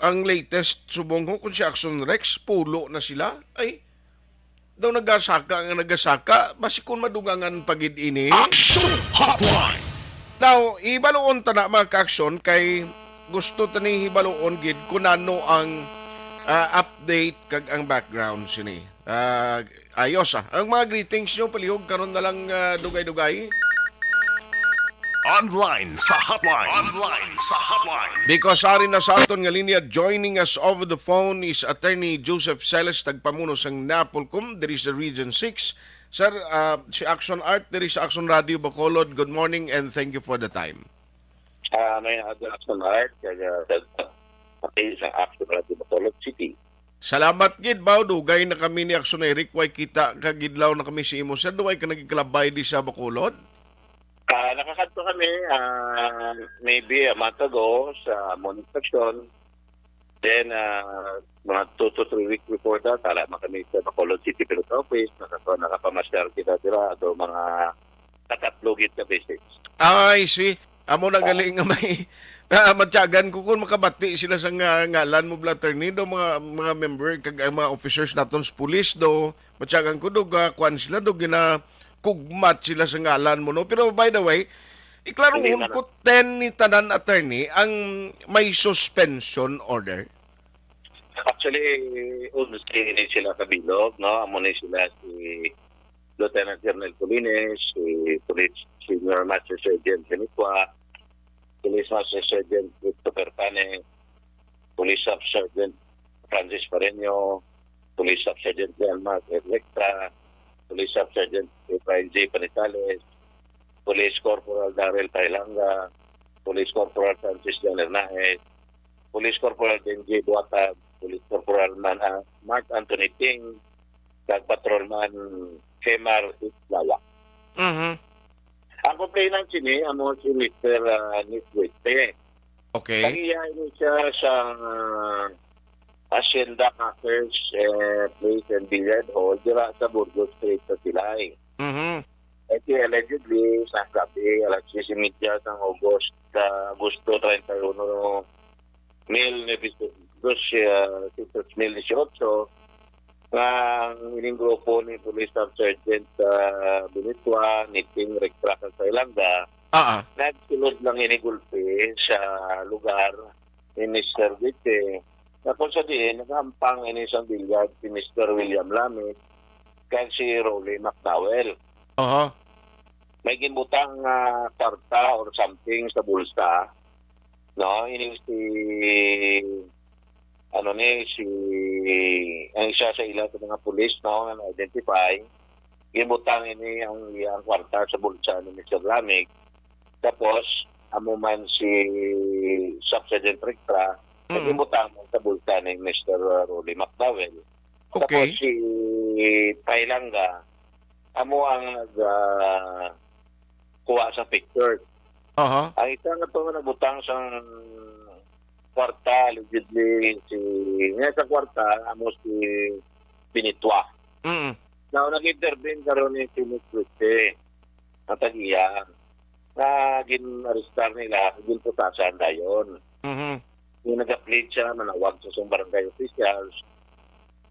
ang latest subong ko, kung si Action Rex, pulo na sila, ay, daw nagasaka nga nagasaka, basi kung madungangan pa gid ini. Action Hotline. Now, ibaluon ta na, mga ka-aksyon, kay gusto ta ni hibaluon gid kung ano ang, ah, update kag ang background sini. Ah, ayos, ah. Ang mga greetings nyo, palihog karon na lang, ah, dugay-dugay. Online sa hotline. Online sa hotline. Because ari na sa aton nga linya, joining us over the phone is Attorney Joseph Celes, tagpamuno sang NAPOLCOM diri sa Region six. Sir, ah, si Action Art diri sa Action Radio Bacolod. Good morning and thank you for the time. Ah, may Action Art, kaya sa, sa Action Radio Bacolod City. Salamat gid, baw, dugay na kami ni Action Eric, way kita kag idlaw na kami sa imo, sir. Duway ka nagikalabay di sa Bacolod? Ah, nakakadto kami, ah, maybe a month ago sa amon inspection. Then, ah, mga two to three weeks before that, tala man kami sa Bacolod City Police Office, nakaka-, nakapamasyal kita dira, ato mga katatlo gid ka visits. I see. Amo na gali nga may, ah, matyagan ko kung makabati sila sa nga-, ngalan mo, bala, attorney, do, mga, mga member, kag ang mga officers naton sa pulis, do, matyagan ko, do, ga-, kwan sila, do, ginakugmat sila sa ngalan mo, no? Pero, by the way, iklaruhon ko, ten ni tanan, attorney, ang may suspension order. Actually, unsi ni sila kabilog, no? Amo ni sila si Lieutenant Colonel Polines, si Police Senior Master Sergeant Janicua, Police Master Sergeant Christopher Pane, Police Staff Sergeant Francis Pareño, Police Staff Sergeant John Mark Electra, Police Staff Sergeant Efrain J. Panizales, Police Corporal Daryl Pailanga, Police Corporal Francis John Hernaez, Police Corporal Benji Buatag, Police Corporal Man-, ah, Mark Anthony Ting, kag Patrolman Kemar Islaya. Mhm. Ang complainant sini amo si Mister, ah, Nick Buente. Okay. Tagiya ini siya sa, ah, Hacienda Cackers, eh, Place and Billiard Hall, dira sa Burgos Street sa Silay. Mhm. Ito allegedly, sa gabi, alas diyes y media sang August, sa Agosto treinta y uno, mil novecientos, ah, dieciocho, nga ang ining grupo ni Police Staff Sergeant, ah, Binitua, Niting, Rectra, kag Pailanga, Ah, ah. nagsulod lang ini gulpi sa lugar ni Mister Guite. Nga kung sa diin, nagahampang ini sang bilyag si Mister William Lamit kag si Rolly McDowell. Aha. May ginbutang nga kwarta or something sa bulsa, no? Ini si, ano ni, si, ang isa sa ila sa mga pulis, no, nga na-identify, ginbutang ini ang iyang kwarta sa bulsa ni Mister Lamit. Tapos, amo man si Sub Sergeant Rectra, Mm. ginbutang man sa bulsa ni Mister Rolly McDowell. Tapos Okay. si Pailanga, amo ang nag, ah, kuha sa picture. Aha. Ang isa nga to nga nagbutang sang kwarta, allegedly, si, nga sa kwarta, amo si Binitua. Mm. Now, nag-intervene karon ni Timmy Cruz, eh, ang tag-iya, nga gin-arestar nila, ginputasan dayon. Mhm. Yung nag-plead siya, manawag sa siyang barangay officials.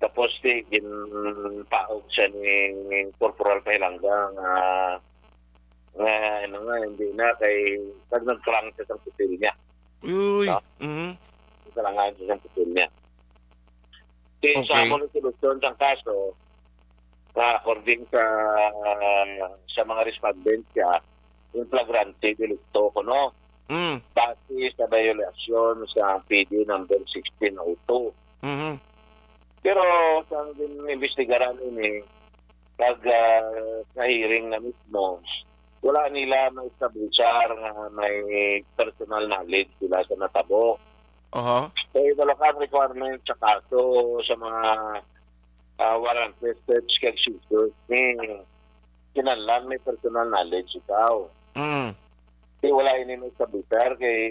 Tapos, di, ginpaog siya ni Corporal Pailanga nga, nga, ano nga, hindi na kay, pag nag-crank siya sa putil niya. Uy. No? Mhm. Nagkalangan siya sa putil niya. Kaya sa Okay. among resolusyon sa kaso, nga according sa, sa mga respondents siya, yung flagrante delicto kuno. Mm. Base sa violation sa P D number sixteen oh two. Mhm. Pero sa gin-imbestigaran ini, pag, ah, sa hearing na mismo, wala nila ma-establishar nga may personal knowledge sila sa natabo. Aha. Kay wala ka requirement sa kaso sa mga, ah, warrantless search kag seizure ni kinahanglan may personal knowledge ikaw. Mm. Di wala ini may sabitar kay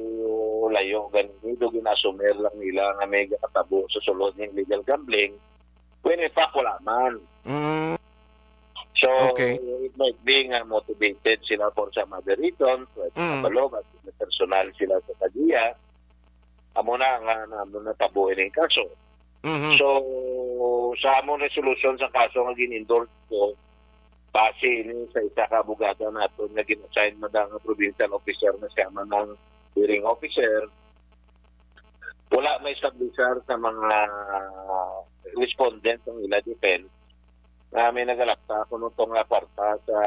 layo gani do gin-assumer lang nila nga may gatabo sa sulod ng illegal gambling. When in fact, wala man. Mm. So, Okay. it might be nga motivated sila for some other reason, for Mm. example, personal sila sa tagiya. Amo na nga, nga amo na tabo ining kaso. Mhm. So, sa among resolution sa kaso nga gin-endorse ko, base ini sa isa ka abogada naton nga gin-assign man nga provincial officer nga siya man ang hearing officer, wala ma-establishar sa mga respondent ang ila defense nga may nagalapta kuno to nga kwarta sa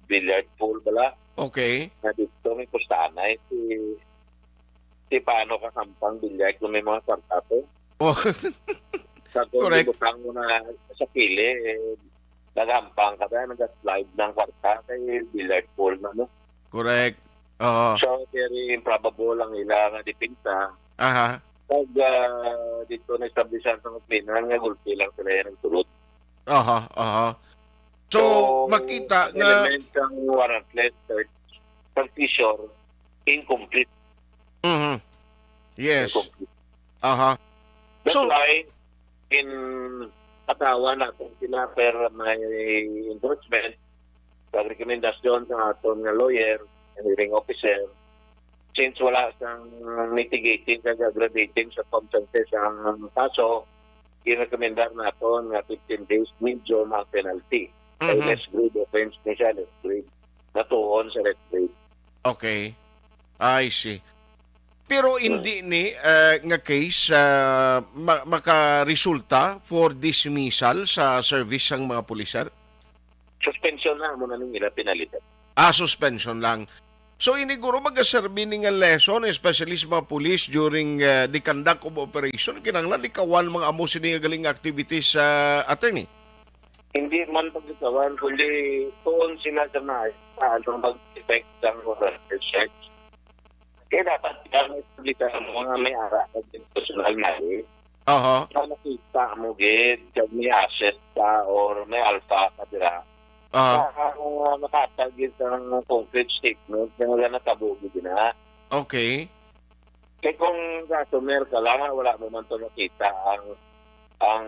billiard pool bala. Okay. Nga dito may kustanay si, si paano ka kampang billiard kung may mga kwarta to. Oh. Sa kung Correct. gibutang mo na sa pili, eh, nagampang ka ba, nag-slide ng kwarta kay billiard pool na, no? Correct. Oo. So, very improbable ang ila nga depensa. Aha. Pag, ah, dito na-establish ang opinan nga gulpi lang sila yan ang sulod. Aha, aha. So, So, makita nga elements ang warrantless search, seizure, incomplete. Mhm. Yes. Incomplete. Aha. That's So, why, in atawa natin sila per may endorsement, pag rekomendasyon sa aton nga lawyer, hearing officer, since wala sang mitigating kag aggravating circumstances ang kaso, girekomendar naton nga fifteen days medium ang penalty. Kay Mhm. less grade offense ni siya, less grade. Natuon sa less grade. Okay. I see. Pero Hmm. hindi ni, eh, nga case, ah, ma-, makaresulta for dismissal sa service sang mga pulis, sir? Suspension na, amo na ning ila pinalitan. Ah, suspension lang. So, ini guro magaserbi ni nga lesson, especially sa mga pulis during, eh, the conduct of operation, kinahanglan likawan mga amo sini nga galing nga activities, ah, attorney? Hindi man paglikawan, kundi tuon sila sa mga, sa ano, mag-effect ang oral research. Kaya dapat lang establish ang mga may ara kag personal knowledge. Aha. Nga nakita mo gid, kag may asset ka or may alpha ka dira. Aha. Sa, ah, makatag gid ang concrete statement nga wala natabo gid na. Okay. Kay kung customer ka lang, wala mo man to nakita ang, ang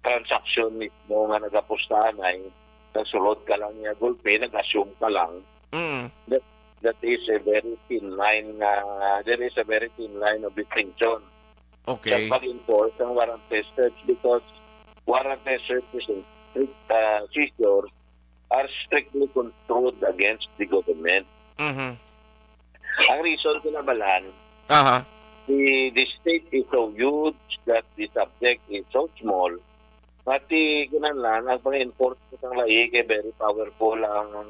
transaksyon mismo nga nagapustahan ay nagsulod ka lang niya gulpi, nag-assume ka lang. Mm. That, that is a very thin line nga, there is a very thin line of distinction sa Okay. pag-enforce ng warrantless search because warrantless search is a strict, uh, seizure are strictly controlled against the government. Mhm. Ang reason, kinabalan, Aha. the, the state is so huge that the subject is so small, pati kinahanglan ang pag-enforce sang lahi kay very powerful ang,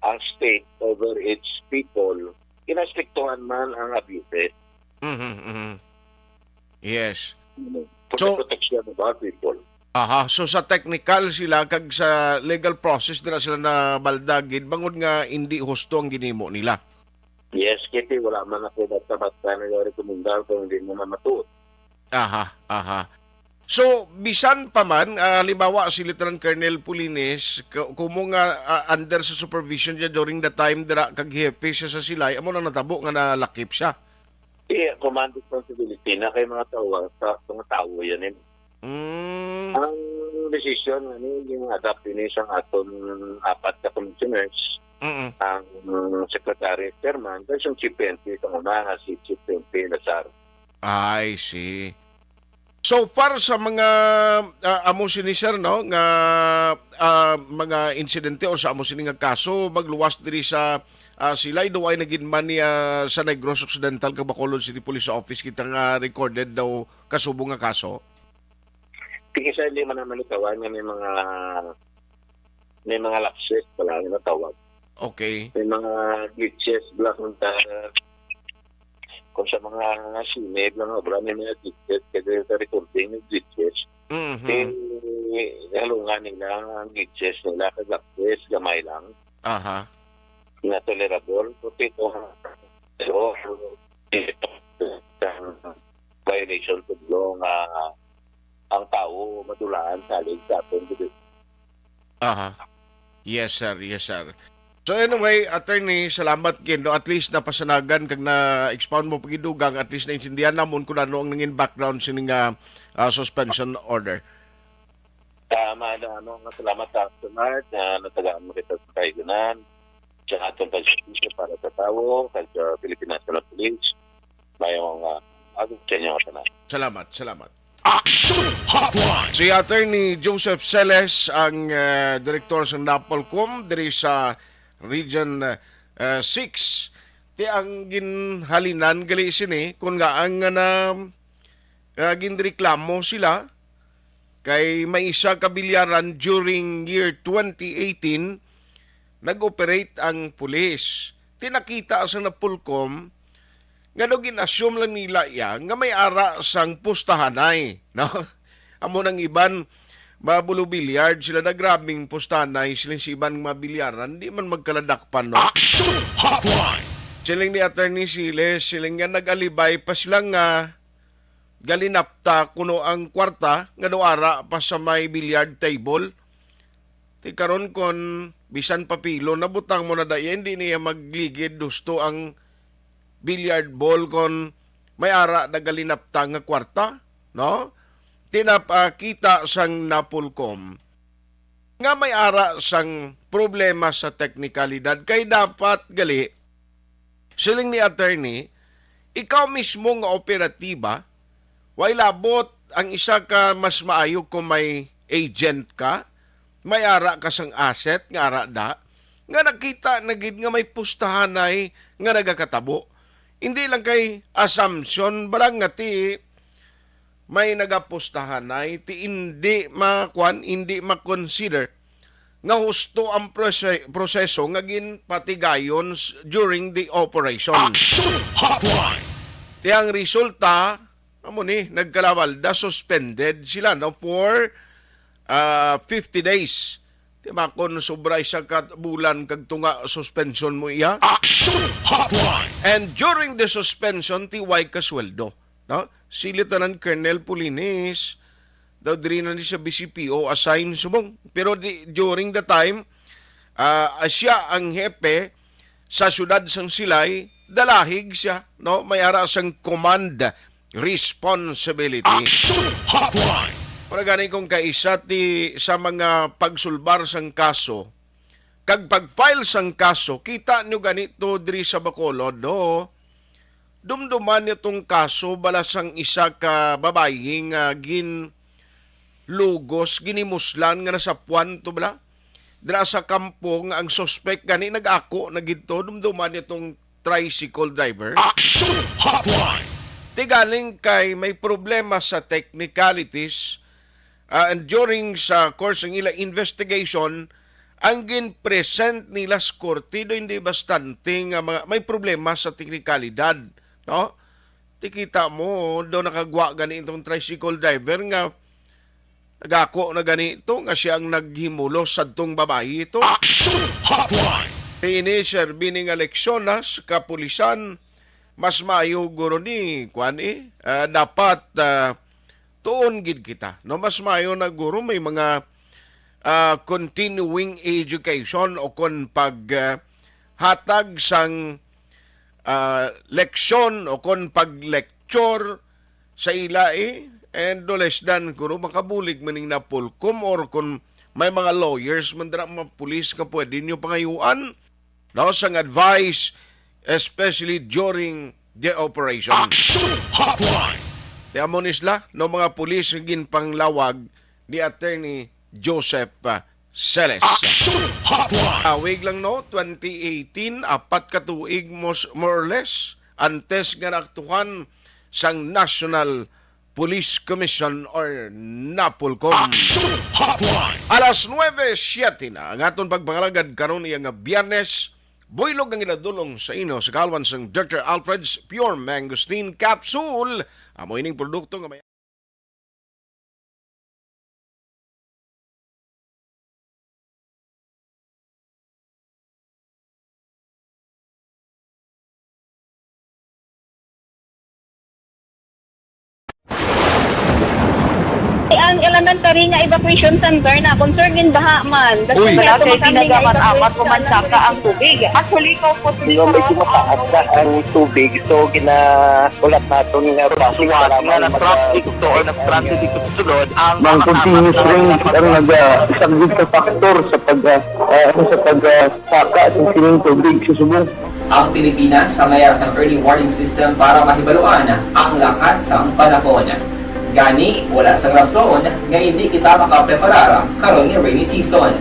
ang state over its people. Kinastriktuhan man ang abuses. Mhm, mhm. Yes. For So the protection of our people. Aha, so sa technical sila kag sa legal process dira sila nabalda gid bangod nga indi husto ang ginimo nila. Yes, kay wala man ako basta-basta nagarekomendar kung hindi mo na matuod. Aha, aha. So, bisan pa man, ah, halimbawa si Lieutenant Colonel Pulinis, k-, kumo nga, ah, under sa supervision niya during the time dira kag hepe siya sa Silay, amo na natabo nga nalakip siya. Iya, command responsibility na kay mga tawo, sa mga tawo yan eh. Mm. Ang desisyon nga ni yung adapt ini sa aton apat ka commissioners, Mm-mm. ang secretary chairman, kay siyang chief P N P sa una nga si Chief P N P Lazar. I see. So far sa mga, ah, amo sini, sir, no, nga, ah, mga insidente o sa amo sini nga kaso, magluwas diri sa, ah, Silay, do ay nagin man niya sa Negros Occidental kag Bacolod City Police Office kita nga recorded daw kasubong nga kaso? Tingin sa hindi man naman ikawan nga may mga, may mga lapses pala ang natawag. Okay. May mga glitches bala kung sa, kung sa mga sine, mga obra, may mga glitches. Kasi sa recording, may glitches. Mhm. Eh, halungan nila ang glitches nila, kag lapses, gamay lang. Aha. Na tolerable. Kasi kung, pero, violation to law nga ang tao madulaan salig sa aton gobyerno. Aha. Yes, sir. Yes, sir. So anyway, attorney, salamat gid, no? At least napasanagan kag na-expound mo pagidugang, at least naintindihan namon kung ano ang nangin background sini nga, ah, suspension order. Tama na, ano, nga salamat sa Action Art, nga natagaan mo kita sa kaiganan, sa aton pagservisyo para sa tawo, kag sa Philippine National Police. Mayong, ah, aga sa inyo nga tanan. Salamat, salamat. Action Hotline. Si Attorney Joseph Celes ang, eh, direktor sa NAPOLCOM diri sa Region, eh, six. Ti ang ginhalinan gali sini, kung nga ang nga na, eh, ginreklamo sila kay may isa ka bilyaran during year twenty eighteen, nag-operate ang pulis. Ti nakita sa NAPOLCOM nga daw gin-assume lang nila iya nga may ara sang pustahanay, no? Amo nang iban, mabulo billiard sila, na grabing pustahanay sila, si iban nga bilyaran, di man magkaladakpan, no? Action Hotline. Siling ni Attorney Siles, siling nga nag-alibay pa sila nga galinapta kuno ang kwarta nga daw ara pa sa may billiard table. Ti karon kon bisan papilo nabutang mo na da iya, hindi niya magligid husto ang billiard ball kon may ara na galinapta nga kwarta, no? Ti napakita sang NAPOLCOM nga may ara sang problema sa teknikalidad kay dapat gali, siling ni attorney, ikaw mismo nga operatiba, way labot ang isa ka mas maayo kung may agent ka, may ara ka sang asset nga ara da, nga nakita na gid nga may pustahanay nga nagakatabo. Hindi lang kay assumption ba lang nga ti may nagapustahanay, ti indi makuan, indi ma-consider nga husto ang prose-, proseso nga ginpatigayon s-, during the operation. Action Hotline. Ti ang resulta, amo ni, nagkalawalda, suspended sila, no, for, ah, fifty days. Ti makon sobra isa ka bulan kag tunga suspension mo iya. Action Hotline. And during the suspension, ti way kasweldo, no? Si Lieutenant Colonel Pulinis, daw diri na ni sa B C P O assign subong. Pero di, during the time, ah, siya ang hepe sa siyudad sang Silay, dalahig siya, no? May ara sang command responsibility. Action Hotline! Para gani kung kaisa ti sa mga pagsulbar sang kaso, kag pag-file sang kaso, kita nyo ganito diri sa Bacolod, no? Dumduman niyo tong kaso bala sang isa ka babayi nga gin lugos, ginimuslan nga nasapuan to bala. Dira sa kampo nga ang suspect gani nag-ako na gid to, dumduman niya tong tricycle driver. Action Hotline! Ti galing kay may problema sa technicalities, ah, and during sa course ng ila investigation, ang gin-present nila sa korte do hindi bastante nga mga, may problema sa teknikalidad, no? Ti kita mo, do nakagwa gani itong tricycle driver nga nagako na gani ito nga siya ang naghimulos sadtong babayi ito. Action Hotline! Ti ini, sir, bini nga leksyon na sa kapulisan, mas maayo guro ni, kwan eh, ah, dapat ah, tuon gid kita. No? Mas maayo na guro may mga ah, continuing education o kon pag ah, hatag sang ah, leksyon o kon pag-lecture sa ila eh. And no less than, kuro makabulig man ning NAPOLCOM or kung may mga lawyers man dira, mga pulis nga pwede nyo pangayuan, no, sang advice, especially during the operation. Action Hotline! Ti amo ni sila, no, mga pulis nga ginpanglawag ni Attorney Joseph ah, Celes. Action Hotline! Awig lang, no, twenty eighteen, apat ka tuig mos- more or less, antes nga naaktuhan sang National Police Commission or NAPOLCOM. Action Hotline! Alas nuebe siete na ang aton pagpangalagad karon iya nga Biyernes. Buylog ang ginadulong sa inyo sa kalwan sang Doctor Alfred's Pure Mangosteen Capsule. Amo ining produkto nga may Ang elementary nga evacuation center na concern in baha man. Uy. Wala kay ginagaman-amat, pumansaka ang tubig. Actually, ikaw po, medyo mataas na ang tubig. So, gina- Ulat naton nga traffic nga na-traffic to or nag-traffic ito sulod ang mga continuous rain ang nag-, ah, isa gid sa factor sa pag, ah, ah, ano, sa pag, ah, saka sa sining tubig sa subong. Ang Pilipinas sa mayar sang early warning system para mahibaluan ang lakat sang panahon. Gani, wala sang rason nga hindi kita makapreparar karon nga rainy season.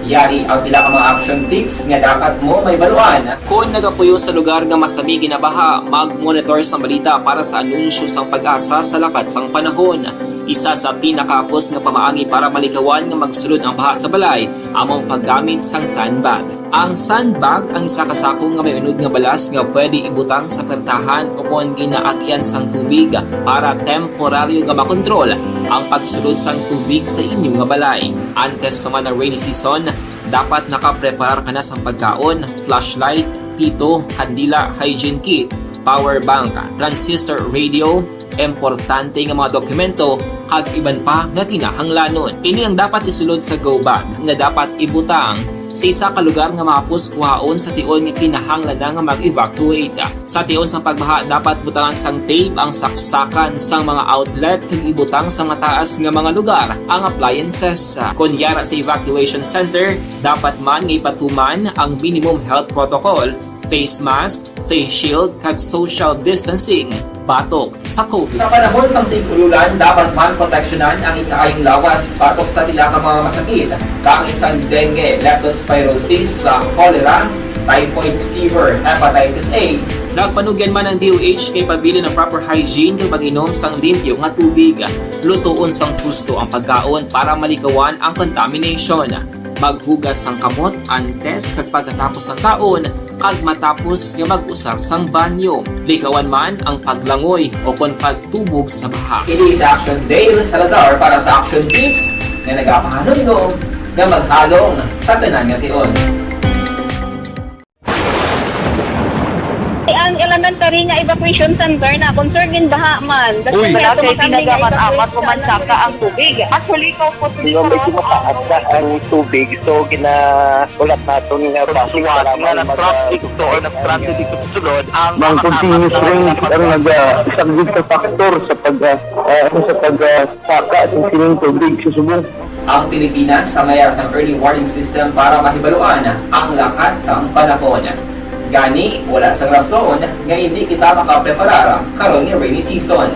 Yari ang pila ka mga action tips nga dapat mo mahibaluan. Kon nagapuyo sa lugar nga masami ginabaha, mag-monitor sang balita para sa anunsyo sang PAGASA sa lakat sang panahon. Isa sa pinakahapos nga pamaagi para malikawan nga magsulod ang baha sa balay amo ang paggamit sang sandbag. Ang sandbag ang isa ka sako nga may unod nga balas nga pwede ibutang sa pertahan o kon ginaagyan sang tubig para temporaryo nga makontrol ang pagsulod sang tubig sa inyo nga balay. Antes pa man ang rainy season, dapat nakapreparar ka na sang pagkaon, flashlight, pito, kandila, hygiene kit, power bank, transistor radio, importante nga mga dokumento, kag iban pa nga kinahanglanon. Ini ang dapat isulod sa go bag nga dapat ibutang sa isa ka lugar nga mahapos kuhaon sa tion nga kinahanglan na nga mag-evacuate. Sa tion sang pagbaha, dapat butangan sang tape ang saksakan sang mga outlet kag ibutang sa mataas nga mga lugar ang appliances. Kon yara sa evacuation center, dapat man nga ipatuman ang minimum health protocol, face mask, face shield, kag social distancing batok sa COVID. Sa panahon sang tig-ulolan, dapat man proteksyonan ang ikaayong lawas batok sa pila ka mga masakit, kaangay sang dengue, leptospirosis, sa cholera, typhoid fever, hepatitis A. Nagpanugyan man ang D O H nga ipabilin ang proper hygiene kag pag-inom sang limpyo nga tubig. Lutoon sang husto ang pagkaon para malikawan ang contamination. Maghugas sang kamot antes kag pagkatapos sang kaon kag matapos nga mag-usar sang banyo. Likawan man ang paglangoy o kon pagtubog sa baha. Ini si Action Dale Salazar para sa Action Tips nga nagapahanumdom nga maghalong sa tanan nga tion. Ang Tari nga evacuation center na concern in baha man. Uy. Wala kay tinaga man amat ko man saka ang tubig. Actually, ko po. Di ba, medyo mataas na ang tubig, so ginahulat naton nga basi nga nag-transit to or nag-transit dito sa sulod ang mga continuous rain ang nagasaglit sa factor sa pag, ah, ah, ano, sa pag, ah, saka sa sining tubig sa subong. Ang Pilipinas sa mayar sang early warning system para mahibaluan ang lakat sang panahon. Gani, wala sang rason nga hindi kita makapreparar karon nga rainy season.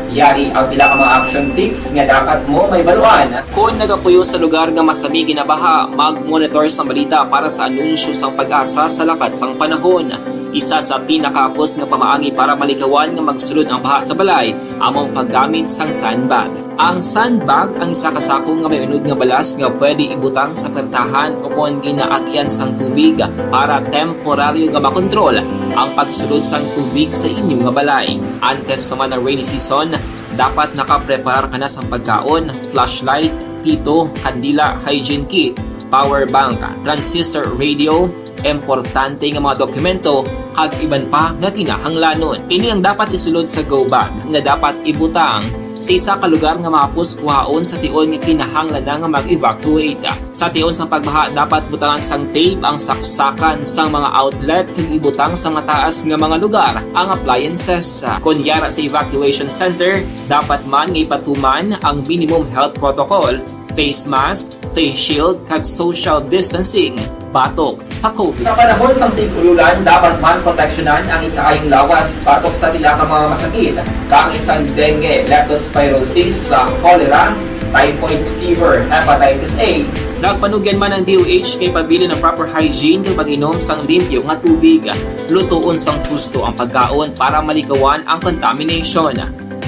Yari ang pila ka mga action tips nga dapat mo mahibaluan. Kon nagapuyo sa lugar nga masami ginabaha, mag-monitor sa balita para sa anunsyo sang PAGASA sa lakat sang panahon. Isa sa pinakahapos nga pamaagi para malikawan nga magsulod ang baha sa balay amo ang paggamit sang sandbag. Ang sandbag ang isa ka sako nga may unod nga balas nga pwede ibutang sa pertahan o kon ginaagyan sang tubig para temporaryo nga makontrol ang pagsulod sang tubig sa inyo nga balay. Antes pa man ang rainy season, dapat nakapreparar ka na sang pagkaon, flashlight, pito, kandila, hygiene kit, power bank, transistor radio, importante nga mga dokumento, kag iban pa nga kinahanglanon. Ini ang dapat isulod sa go bag nga dapat ibutang sa isa ka lugar nga mahapos kuhaon sa tion nga kinahanglan na nga mag-evacuate. Sa tion sang pagbaha, dapat butangan sang tape ang saksakan sang mga outlet kag ibutang sa mataas nga mga lugar ang appliances. Kon yara sa evacuation center, dapat man nga ipatuman ang minimum health protocol, face mask, face shield, kag social distancing batok sa COVID. Sa panahon sang tig-ululan, dapat man proteksyonan ang ikaayong lawas batok sa pila ka mga masakit, kaangay sang dengue, leptospirosis, sa cholera, typhoid fever, hepatitis A. Nagpanugyan man ang D O H nga ipabilin ang proper hygiene kag pag-inom sang limpyo nga tubig. Lutoon sang husto ang pagkaon para malikawan ang contamination.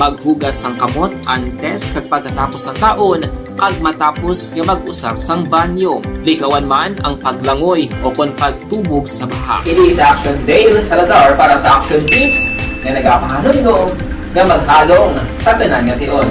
Maghugas sang kamot antes kag pagkatapos sang kaon, kag matapos nga mag-usar sang banyo. Likawan man ang paglangoy o kon pagtubog sa baha. Ini si Action Dale Salazar para sa Action Tips nga nagapahanumdom nga maghalong sa tanan nga tion.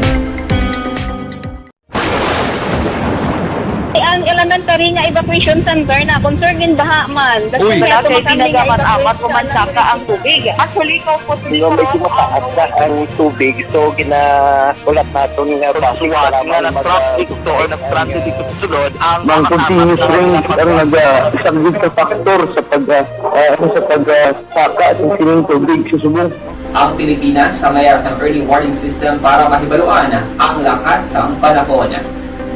Ang elementary nga evacuation center na concern in baha man. Uy. Wala kay tinaga man amat ko man saka ang tubig. Actually, ko po. Di ba, medyo mataas na ang tubig, so ginahulat naton nga basi nga nag-transit to or nag-transit dito sa sulod ang mga continuous rain ang nagasaglit sa factor sa pag, ah, ah, ano, sa pag, ah, saka sa sining tubig sa subong. Ang Pilipinas sa mayar sang early warning system para mahibaluan ang lakat sang panahon.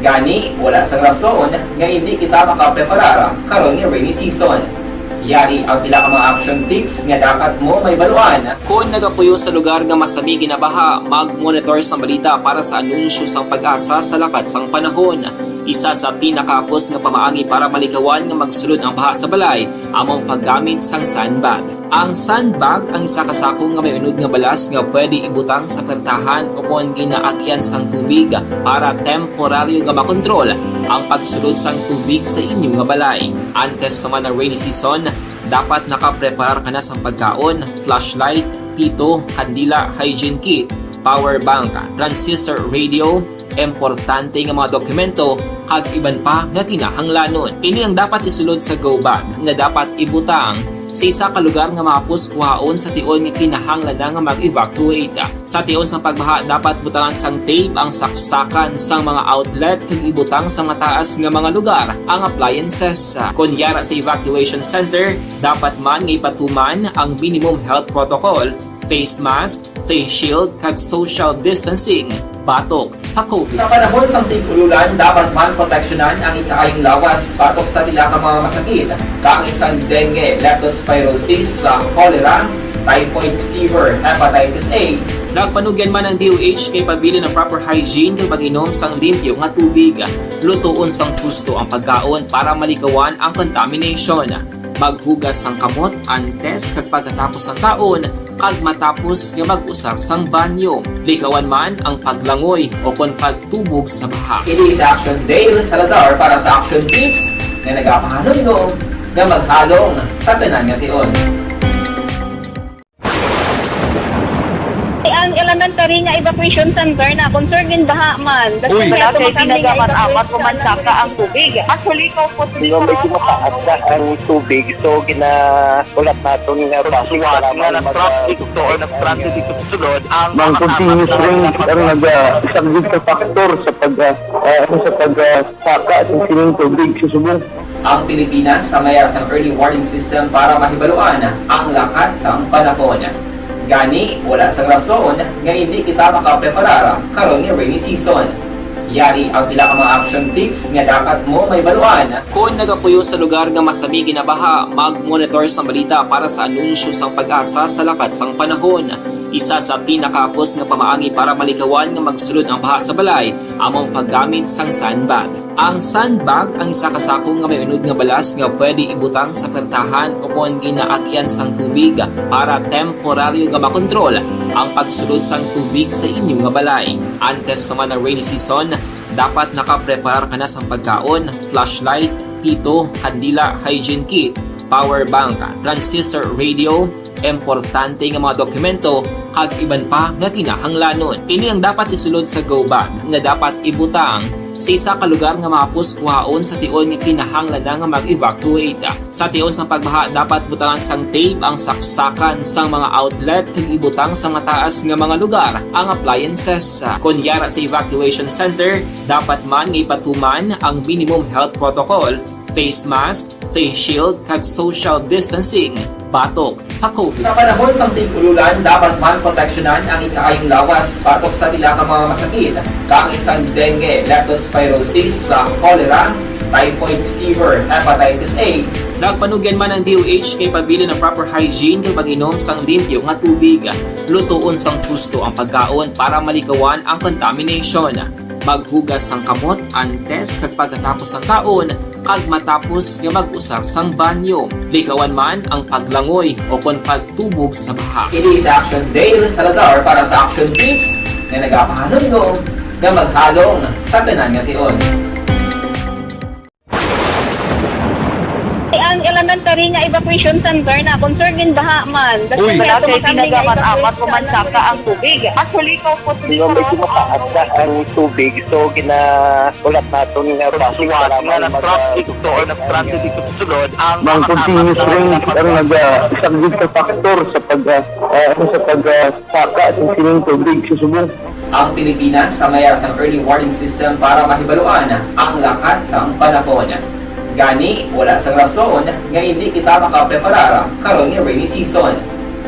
Gani, wala sang rason nga hindi kita makapreparar karon nga rainy season. Yari ang pila ka mga action tips nga dapat mo mahibaluan. Kon nagapuyo sa lugar nga masami ginabaha, mag-monitor sang balita para sa anunsyo sang PAGASA sa lakat sang panahon. Isa sa pinakahapos nga pamaagi para malikawan nga magsulod ang baha sa balay amo ang paggamit sang sandbag. Ang sandbag ang isa ka sako nga may unod nga balas nga pwede ibutang sa pertahan o kon ginaagyan sang tubig para temporaryo nga makontrol ang pagsulod sang tubig sa inyo nga balay. Antes pa man ang rainy season, dapat nakapreparar ka na sang pagkaon, flashlight, pito, kandila, hygiene kit, power bank, transistor radio, importante nga mga dokumento, kag iban pa nga kinahanglanon. Ini ang dapat isulod sa go bag nga dapat ibutang sa isa ka lugar nga mahapos kuhaon sa tion nga kinahanglan na nga mag-evacuate. Sa tion sang pagbaha, dapat butangan sang tape ang saksakan sang mga outlet kag ibutang sa mataas nga mga lugar ang appliances. Kon yara sa evacuation center, dapat man nga ipatuman ang minimum health protocol, face mask, face shield, kag social distancing batok sa COVID. Sa panahon sang tig-ululan, dapat man proteksyonan ang ikaayong lawas batok sa pila ka mga masakit, kaangay sang dengue, leptospirosis, sa cholera, typhoid fever, hepatitis A. Nagpanugyan man ang D O H nga ipabilin ang proper hygiene kag pag-inom sang limpyo nga tubig. Lutoon sang husto ang pagkaon para malikawan ang contamination. Maghugas sang kamot antes kag pagkatapos sang kaon, kag matapos nga mag-usar sang banyo. Likawan man ang paglangoy o kon pagtubog sa baha. Ini si Action Dale Salazar para sa Action Tips nga nagapahanumdom nga maghalong sa tanan nga tion. Ang elementary Kari nga evacuation center na, concern in baha man. Uy. Wala kay ginagamit-amat o mansaka ang tubig. Actually, ikaw po, medyo mataas na ang tubig, so ginahulat naton nga basic nga nag-traffic to or nag-transit dito sa sulod ang mga continuous rain ang nag-, ah, isang big factor sa pag, ah, ah, sa pag, ah, saka sa sining tubig sa subong. Ang Pilipinas ang may sang early warning system para mahibaluan ang lakat sang panahon. Gani, wala sang rason nga hindi kita makapreparar karon nga rainy season. Yari ang pila ka mga action tips nga dapat mo mahibaluan. Kon nagapuyo sa lugar nga masami ginabaha, mag-monitor sang balita para sa anunsyo sang PAGASA sa lakat sang panahon. Isa sa pinakahapos nga pamaagi para malikawan nga magsulod ang baha sa balay amo ang paggamit sang sandbag. Ang sandbag ang isa ka sako nga may unod nga balas nga pwede ibutang sa pertahan o kon ginaagyan sang tubig para temporaryo nga makontrol ang pagsulod sang tubig sa inyo nga balay. Antes pa man ang rainy season, dapat nakapreparar ka na sang pagkaon, flashlight, pito, kandila, hygiene kit, power bank, transistor radio, importante nga mga dokumento, kag iban pa nga kinahanglanon. Ini ang dapat isulod sa go bag nga dapat ibutang sa isa ka lugar nga mahapos kuhaon sa tion nga kinahanglan na nga mag-evacuate. Sa tion sang pagbaha, dapat butangan sang tape ang saksakan sang mga outlet kag ibutang sa mataas nga mga lugar ang appliances. Kon yara sa evacuation center, dapat man nga ipatuman ang minimum health protocol, face mask, face shield, kag social distancing batok sa COVID. Sa panahon sang tig-ululan, dapat man proteksyonan ang ikaayong lawas batok sa pila ka mga masakit, kang isang dengue, leptospirosis, sa cholera, typhoid fever, hepatitis A. Nagpanugyan man ang D O H kay pabilin ang proper hygiene kag pag-inom sang limpyo nga tubig. Lutoon sang husto ang pagkaon para malikawan ang contamination. Maghugas sang kamot antes kag pagkatapos sang kaon, kag matapos nga mag-usar sang banyo. Likawan man ang paglangoy o kon pagtubog sa baha. Ini si Action Dale Salazar para sa Action Tips nga nagapahanumdom nga maghalong sa tanan nga tion. Ang elementary nga evacuation center na, concern in baha man. Uy. Wala kay ginagamit-amat o mansaka ang tubig. Actually, ikaw po, medyo mataas na ang tubig, so gina- Ulat naton nga basic nga nag-traffic to or nag-transit dito sa sulod ang mga continuous rain ang nag-, ah, isang big factor sa pag, ah, ah, sa pag, ah, saka sa sining tubig sa subong. Ang Pilipinas ang may sang early warning system para mahibaluan ang lakat sang panahon. Gani, wala sang rason nga hindi kita makapreparar karon nga rainy season.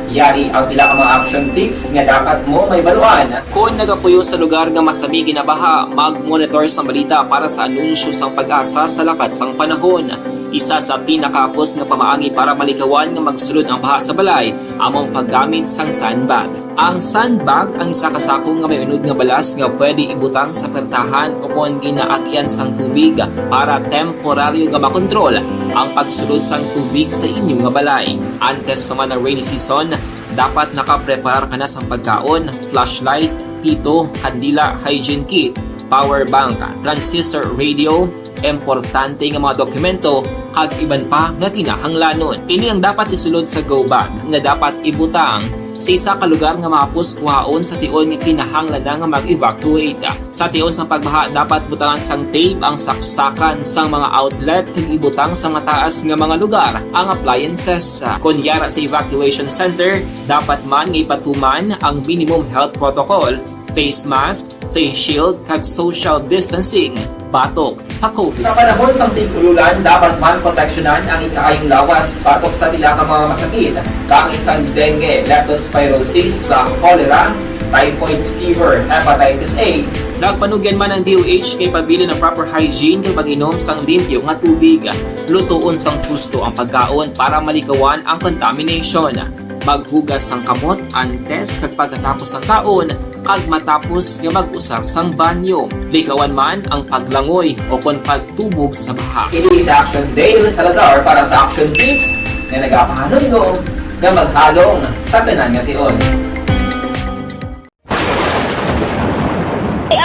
Yari ang pila ka mga action tips nga dapat mo mahibaluan. Kon nagapuyo sa lugar nga masami ginabaha, mag-monitor sang balita para sa anunsyo sang PAGASA sa lakat sang panahon. Isa sa pinakahapos nga pamaagi para malikawan nga magsulod ang baha sa balay amo ang paggamit sang sandbag. Ang sandbag ang isa ka sako nga may unod nga balas nga pwede ibutang sa pertahan o kon ginaagyan sang tubig para temporaryo nga makontrol ang pagsulod sang tubig sa inyo nga balay. Antes pa man ang rainy season, dapat nakapreparar ka na sang pagkaon, flashlight, pito, kandila, hygiene kit, power bank, transistor radio, importante nga mga dokumento, kag iban pa nga kinahanglanon. Ini ang dapat isulod sa go bag nga dapat ibutang sa isa ka lugar nga mahapos kuhaon sa tion nga kinahanglan na nga mag-evacuate. Sa tion sang pagbaha, dapat butangan sang tape ang saksakan sang mga outlet kag ibutang sa mataas nga mga lugar ang appliances. Kon yara sa evacuation center, dapat man nga ipatuman ang minimum health protocol, face mask, face shield, kag social distancing batok sa COVID. Sa panahon sang tig-ululan, dapat man proteksyonan ang ikaayong lawas batok sa pila ka mga masakit, kang isang dengue, leptospirosis, sa cholera, typhoid fever, hepatitis A. Nagpanugyan man ang D O H kay pabilin ang proper hygiene kag pag-inom sang limpyo nga tubig. Lutoon sang husto ang pagkaon para malikawan ang contamination. Maghugas sang kamot antes kag pagkatapos sang kaon, kag matapos nga mag-usar sang banyo. Likawan man ang paglangoy o kon pagtubog sa baha. Ini si Action Dale Salazar para sa Action Tips nga nagapahanumdom nga maghalong sa tanan nga tion.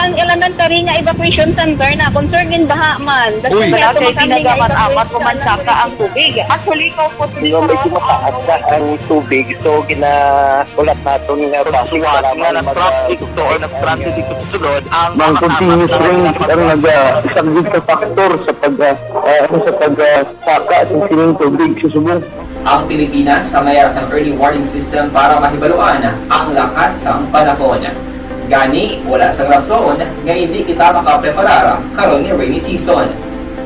Ang Elementary nga evacuation center na, concern gin baha man. Uy. Wala kay pinagamat-amat, human saka ang tubig. Actually, ikaw po, di ba, medyo mataas na ang tubig, so ginahulat naton nga traffic nga nag-traffic to or nag-transit dito sa sulod ang mga continuous rain ang nag-, ah, isang big factor sa pag, ah, ah, sa pag, ah, saka sa sining tubig sa subong. Ang Pilipinas ang may sang early warning system para mahibaluan ang lakat sang panahon. Gani, wala sang rason nga hindi kita makapreparar karon nga rainy season.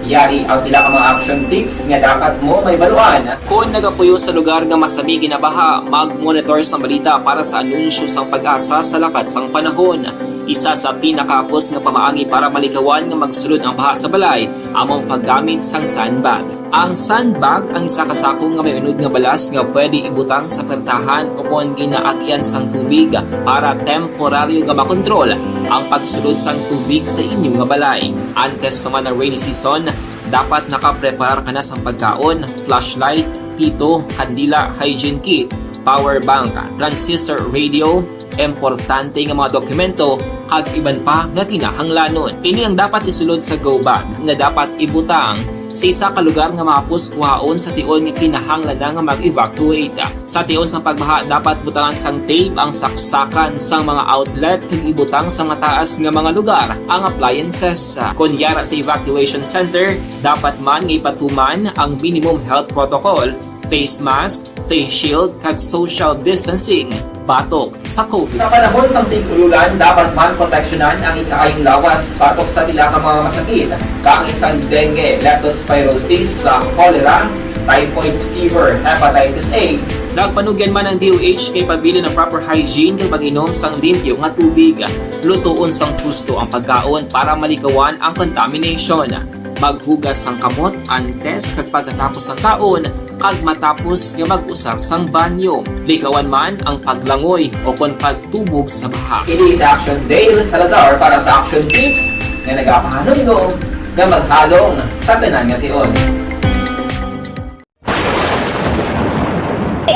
Yari ang pila ka mga action tips nga dapat mo mahibaluan. Kon nagapuyo sa lugar nga masami ginabaha, mag-monitor sang balita para sa anunsyo sang PAGASA sa lakat sang panahon. Isa sa pinakahapos nga pamaagi para malikawan nga magsulod ang baha sa balay amo ang paggamit sang sandbag. Ang sandbag ang isa ka sako nga may unod nga balas nga pwede ibutang sa pertahan o kon ginaagyan sang tubig para temporaryo nga makontrol ang pagsulod sang tubig sa inyo nga balay. Antes pa man ang rainy season, dapat nakapreparar ka na sang pagkaon, flashlight, pito, kandila, hygiene kit, power bank, transistor radio, importante nga mga dokumento, kag iban pa nga kinahanglanon. Ini ang dapat isulod sa go bag nga dapat ibutang sa isa ka lugar nga mahapos kuhaon sa tion nga kinahanglan na nga mag-evacuate. Sa tion sang pagbaha, dapat butangan sang tape ang saksakan sang mga outlet kag ibutang sa mataas nga mga lugar ang appliances. Kon yara sa evacuation center, dapat man nga ipatuman ang minimum health protocol, face mask, face shield, kag social distancing batok sa COVID. Sa panahon sang tig-ululan, dapat man proteksyonan ang ikaayong lawas batok sa pila ka mga masakit, kaangay sang dengue, leptospirosis, sa cholera, typhoid fever, hepatitis A. Nagpanugyan man ang D O H nga ipabilin ang proper hygiene kag pag-inom sang limpyo nga tubig. Lutoon sang husto ang pagkaon para malikawan ang contamination. Maghugas sang kamot antes kag pagkatapos sang kaon, kag matapos nga mag-usar sang banyo. Likawan man ang paglangoy o kon pagtubog sa baha. Ini si Action Dale Salazar para sa Action Tips nga nagapahanumdom nga maghalong sa tanan nga tion.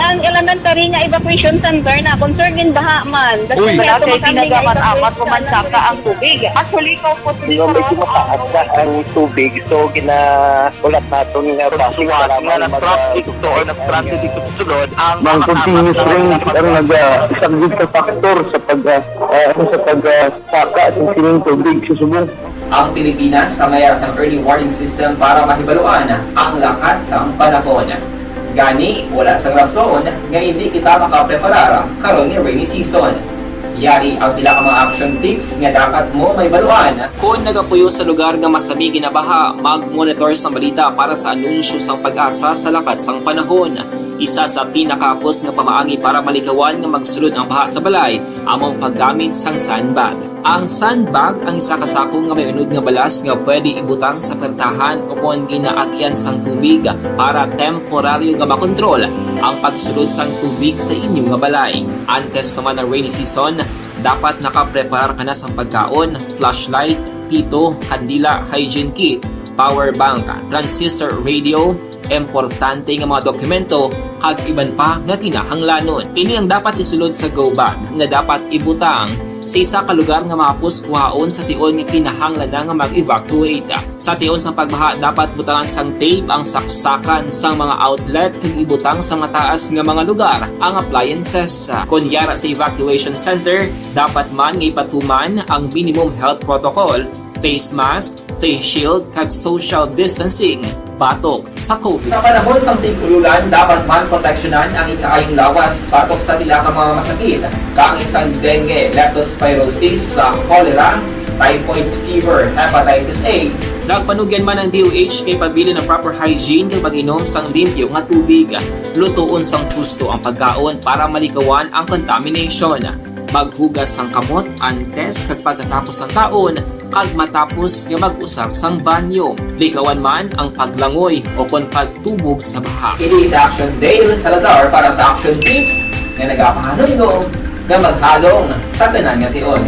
Ang elementary nga evacuation center na, concern gin baha man. Uy. Wala kay pinagamat-amat, human saka ang tubig. Actually, ikaw po, di ba, medyo mataas na ang tubig, so ginahulat naton nga traffic nga nag-traffic to or nag-transit dito sa sulod ang mga continuous rain ang nag-, ah, isang big factor sa pag, ah, ah, sa pag, ah, saka sa sining tubig sa subong. Ang Pilipinas ang may sang early warning system para mahibaluan ang lakat sang panahon. Gani, wala sang rason nga hindi kita makapreparar karon nga rainy season. Yari ang pila ka mga action tips nga dapat mo mahibaluan. Kon nagapuyo sa lugar nga masami ginabaha, mag-monitor sang balita para sa anunsyo sang PAGASA sa lakat sang panahon. Isa sa pinakahapos nga pamaagi para malikawan nga magsulod ang baha sa balay amo ang paggamit sang sandbag. Ang sandbag ang isa ka sako nga may unod nga balas nga pwede ibutang sa pertahan o kon ginaagyan sang tubig para temporaryo nga makontrol ang pagsulod sang tubig sa inyo nga balay. Antes pa man ang rainy season, dapat nakapreparar ka na sang pagkaon, flashlight, pito, kandila, hygiene kit, power bank, transistor radio, importante nga mga dokumento, kag iban pa nga kinahanglanon. Ini ang dapat isulod sa go bag nga dapat ibutang sa isa ka lugar nga mahapos kuhaon sa tion nga kinahanglan na nga mag-evacuate. Sa tion sang pagbaha, dapat butangan sang tape ang saksakan sang mga outlet kag ibutang sa mataas nga mga lugar ang appliances. Kon yara sa evacuation center, dapat man nga ipatuman ang minimum health protocol, face mask, face shield, kag social distancing batok sa COVID. Sa panahon sang tig-ululan, dapat man proteksyonan ang ikaayong lawas batok sa pila ka mga masakit, kaangay sang dengue, leptospirosis, sa cholera, typhoid fever, hepatitis A. Nagpanugyan man ang D O H nga ipabilin ang proper hygiene kag pag-inom sang limpyo nga tubig. Lutoon sang husto ang pagkaon para malikawan ang contamination. Maghugas sang kamot antes kag pagkatapos sang kaon, kag matapos nga mag-usar sang banyo. Likawan man ang paglangoy o kon pagtubog sa baha. Ini si Action Dale Salazar para sa Action Tips nga nagapahanumdom nga maghalong sa tanan nga tion.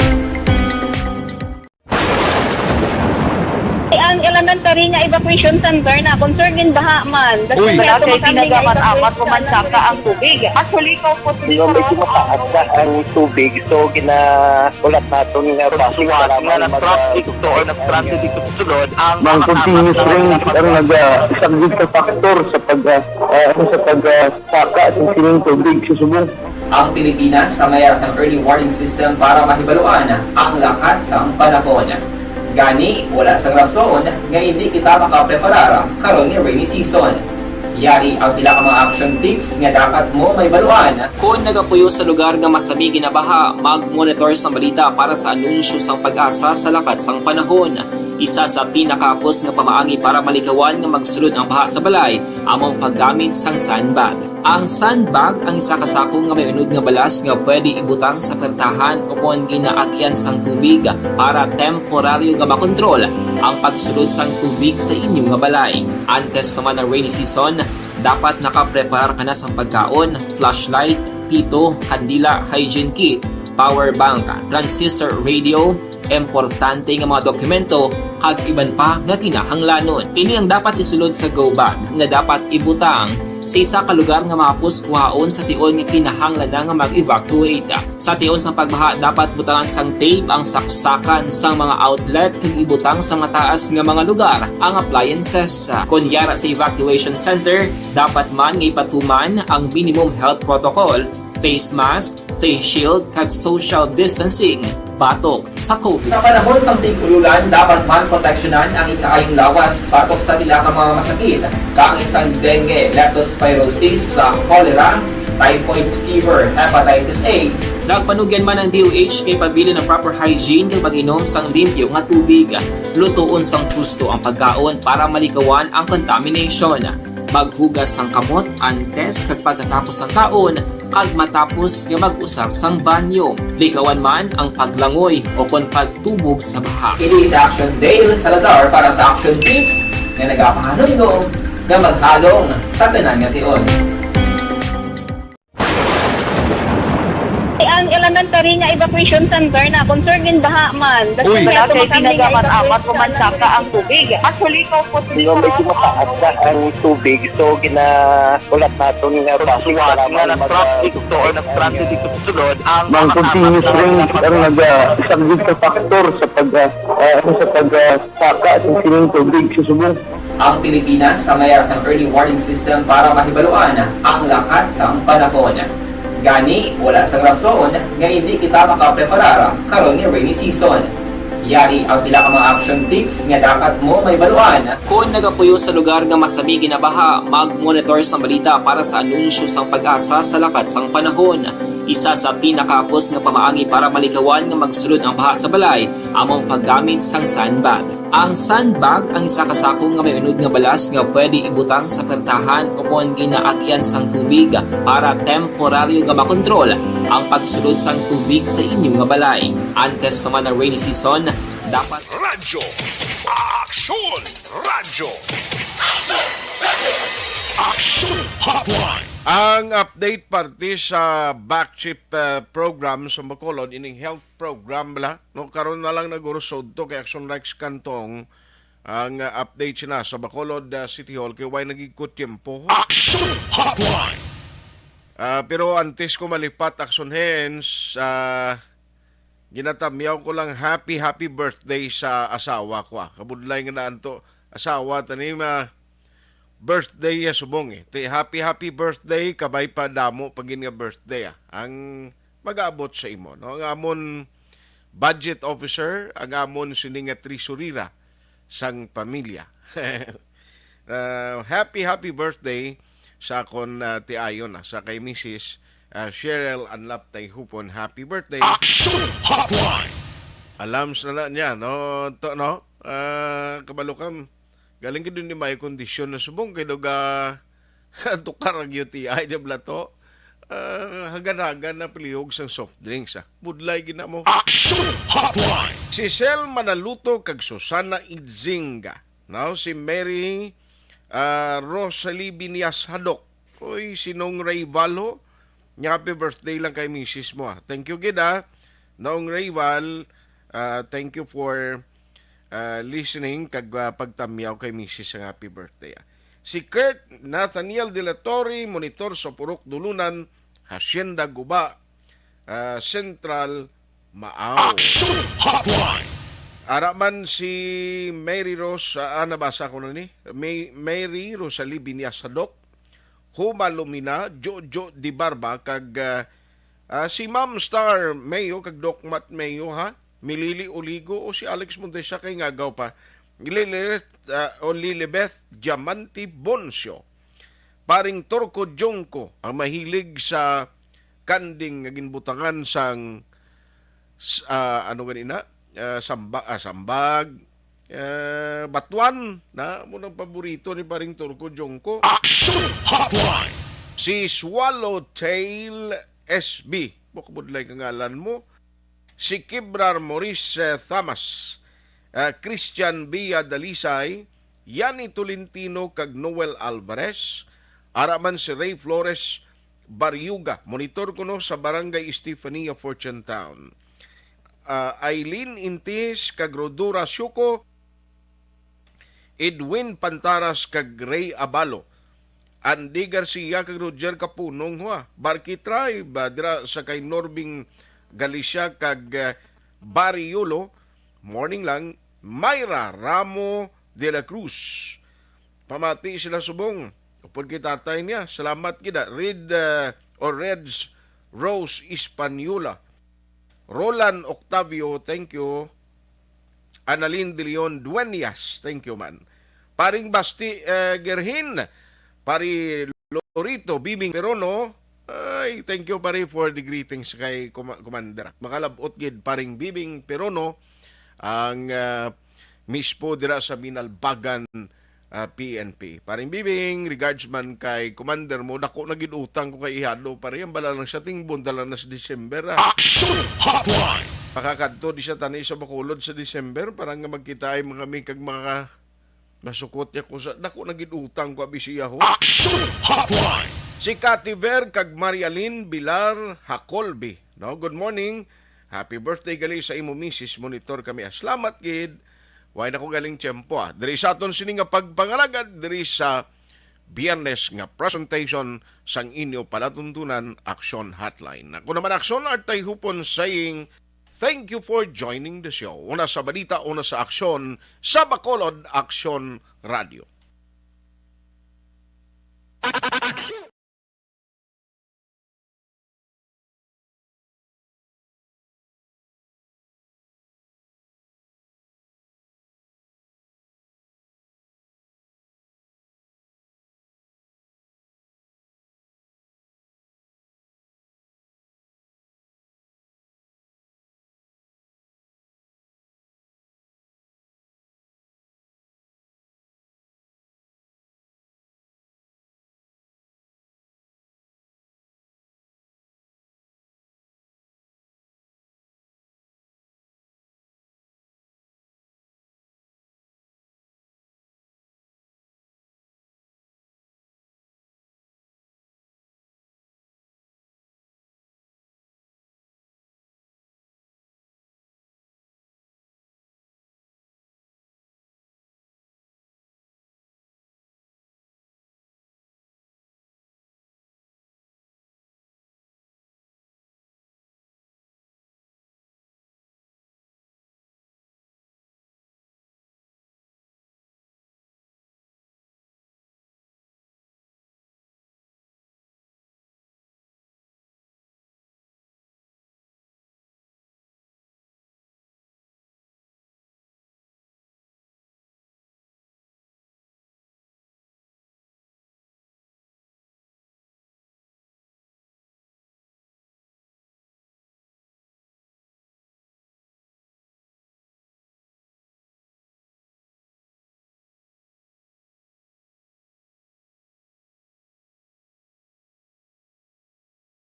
Ang Elementary nga evacuation center na, concern gid baha man. Uy. Wala kay ginagamit-amat, pumansaka ang tubig. Actually, ikaw po, medyo mataas na ang tubig, so gina-, ulat naton nga bus, wala na, na-traffic to or na-stranded dito sa sulod ang mga continuous rain ang nag-, ah, isang big factor sa pag, ah, ah, sa pag, ah, saka sa sining tubig sa Subo. Ang Pilipinas sa mayara sang early warning system para mahibaluan ang lakat sang panahon. Gani, wala sang rason nga hindi kita makapreparar karon nga rainy season. Yari ang pila ka mga action tips nga dapat mo mahibaluan. Kon nagapuyo sa lugar nga masami ginabaha, mag-monitor sa balita para sa anunsyo sang PAGASA sa lakat sang panahon. Isa sa pinakahapos nga pamaagi para malikawan nga magsulod ang baha sa balay amo ang paggamit sang sandbag. Ang sandbag ang isa ka sako nga may unod nga balas nga pwede ibutang sa pertahan o kon ginaagyan sang tubig para temporaryo nga makontrol ang pagsulod sang tubig sa inyo nga balay. Antes pa man ang rainy season, dapat nakapreparar ka na sang pagkaon, flashlight, pito, kandila, hygiene kit, power bank, transistor radio, importante nga mga dokumento, kag iban pa nga kinahanglanon. Ini ang dapat isulod sa go bag nga dapat ibutang sa isa ka lugar nga mahapos kuhaon sa tion nga kinahanglan na nga mag-evacuate. Sa tion sang pagbaha, dapat butangan sang tape ang saksakan sang mga outlet kag ibutang sa mataas nga mga lugar ang appliances. Kon yara sa evacuation center, dapat man nga ipatuman ang minimum health protocol, face mask, face shield, kag social distancing batok sa COVID. Sa panahon sang tig-ululan, dapat man proteksyonan ang ikaayong lawas batok sa pila ka mga masakit, kaangay sang dengue, leptospirosis, sa cholera, typhoid fever, hepatitis A. Nagpanugyan man ang D O H nga ipabilin ang proper hygiene kag pag-inom sang limpyo nga tubig. Lutoon sang husto ang pagkaon para malikawan ang contamination. Maghugas sang kamot antes kag pagkatapos sang kaon kag matapos nga mag-usar sang banyo. Likawan man ang paglangoy o kon pagtubog sa baha. Ini si Action Dale Salazar para sa Action Tips nga nagapahanumdom nga maghalong sa tanan nga tion. Ang elementary nga evacuation center na, concern gid baha man. Uy. Wala kay ginagamit-amat, pumansaka ang tubig. Actually, ikaw po, medyo mataas na ang tubig, so gina-, ulat naton nga bus, wala na, na-traffic to or na-stranded dito sa sulod ang mga continuous rain ang nag-, ah, isang big factor sa pag, ah, ah, sa pag, ah, saka sa sining tubig sa Subo. Ang Pilipinas sa mayara sang early warning system para mahibaluan ang lakat sang panahon. Gani, wala sang rason nga hindi kita makapreparar karon nga rainy season. Yari ang pila ka mga action tips nga dapat mo mahibaluan. Kon nagapuyo sa lugar nga masami ginabaha, mag-monitor sang balita para sa anunsyo sang PAGASA sa lakat sang panahon. Isa sa pinakahapos nga pamaagi para malikawan nga magsulod ang baha sa balay amo ang paggamit sang sandbag. Ang sandbag ang isa ka sako nga may unod nga balas nga pwede ibutang sa pertahan o kon ginaagyan sang tubig para temporaryo nga makontrol ang pagsulod sang tubig sa inyo nga balay. Antes pa man ang rainy season, dapat Radyo Aksyon! Radyo Aksyon Hotline! Ang update parte sa Backchip, uh, program sa Bacolod, ining health program bala, no? Karon na lang nagurusod to kay Action Rex Cantong ang, uh, update sina sa Bacolod, uh, City Hall kay way nagigko tiyempo. Action Hotline! Ah, pero antes ko malipat, Action Hands, ah, ginatamyaw ko lang, happy, happy birthday sa asawa ko, ah. Kabudlay nga naanto, asawa, tanim, ah, birthday ya subong, eh. Ti, happy, happy birthday, kabay pa damo pa gid nga birthday, ah. Ang mag-aabot sa imo, no? Ang amon budget officer, ang amon sini nga treasurera sang pamilya. Ah, happy, happy birthday sa akon, ah, tiayon, ah, sa kay Missus, ah, Cheryl Anlap Tayhupon. Happy birthday. Action Hotline! Alams na na niya, no? To, no? Ah, kabalo ka, galing gid ni may kondisyon na subong kay duga tukar ang U T I, di ba to? Ah, hagan-hagan na palihog sang soft drinks, ah. Budlay gid na mo. Action Hotline! Si Sel Manaluto kag Susana Idzinga. Now, si Mary, ah, Rosalie Binias Hadok. Uy, si Nong Ray Valho. Nya, happy birthday lang kay misis mo, ah. Thank you gid, ah. Nong Ray Val, ah, thank you for, ah, listening kag, ah, pagtamyaw kay misis nga happy birthday, ah. Si Kurt Nathaniel de la Torre, monitor sa Purok Dulunan, Hacienda Guba, ah, Central, Maaw. Action Hotline! Ara man si Mary Rose, ah, ah, nabasa ko na ni. May, Mary Rosalie Binyasa, Doc. Huma Lumina, Jojo Di Barba, kag, ah, ah, si Ma'am Star Mayo, kag Doc Matt Mayo, ha? Milili Oligo, o si Alex Montesa, kay ngagaw pa. Lilibeth, ah, o Lilibeth Diamante Boncio. Paring Turco Jungko, ang mahilig sa kanding nga ginbutangan sang s-, ah, ano gani na? Ah, samba-, ah, sambag, ah, batuan, na mo nang paborito ni Paring Turco Jungko. Action Hotline! Si Swallowtail S B. Bukbudlay ka ngalan mo. Si Kibrar Maurice, eh, Thamas, eh, Christian Villa Dalisay, Yani Tolentino kag Noel Alvarez, ara man si Ray Flores Bariuga, monitor kuno sa Barangay Estefania, Fortune Town. Ah, Aileen Intis kag Rodora Siuco, Edwin Pantaras kag Ray Abalo, Andy Garcia kag Roger Kapunong, ha, Barkey Tribe, ah, dira sa kay Norbing Galicia kag, ah, Barry Yulo, morning lang, Myra Ramo de la Cruz. Pamati sila subong. Upod kay tatay niya, salamat gid, ah. Red, ah, or Reds Rose Española. Roland Octavio, thank you. Annalyn de Leon Dueñas, thank you man. Paring Basti, eh, Gerhin, Pari Lorito, Bibing Perono, ay, thank you, pare, for the greetings kay Kuma-, Commander. Makalabot gid, Paring Bibing Perono, ang, ah, mispo dira sa Binalbagan, ah, P N P. Paring Bibing, regards man kay Commander mo, dako na gid utang ko kay Ihado, pare, ang bala lang sa tingbon, dala na sa December, ah. Action Hotline! Pakakadto di sa tani sa Bacolod sa December, para nga magkita ay mga kami kag mga masukot niya ko sa dako na gid utang ko abi siya, ho. Action Hotline! Si Cathy Ver kag Marialyn Bilar Hacolby, no? Good morning. Happy birthday gali sa imo misis, monitor kami. Ah, salamat gid. Way na ko galing tiyempo, ah. Diri sa aton sini nga pagpangalagad diri sa Biyernes nga presentation sang inyo palatuntunan, Action Hotline. Ako naman, Action Artay Hupon saying, thank you for joining the show. Una sa balita, una sa aksyon, sa Bacolod Aksyon Radio.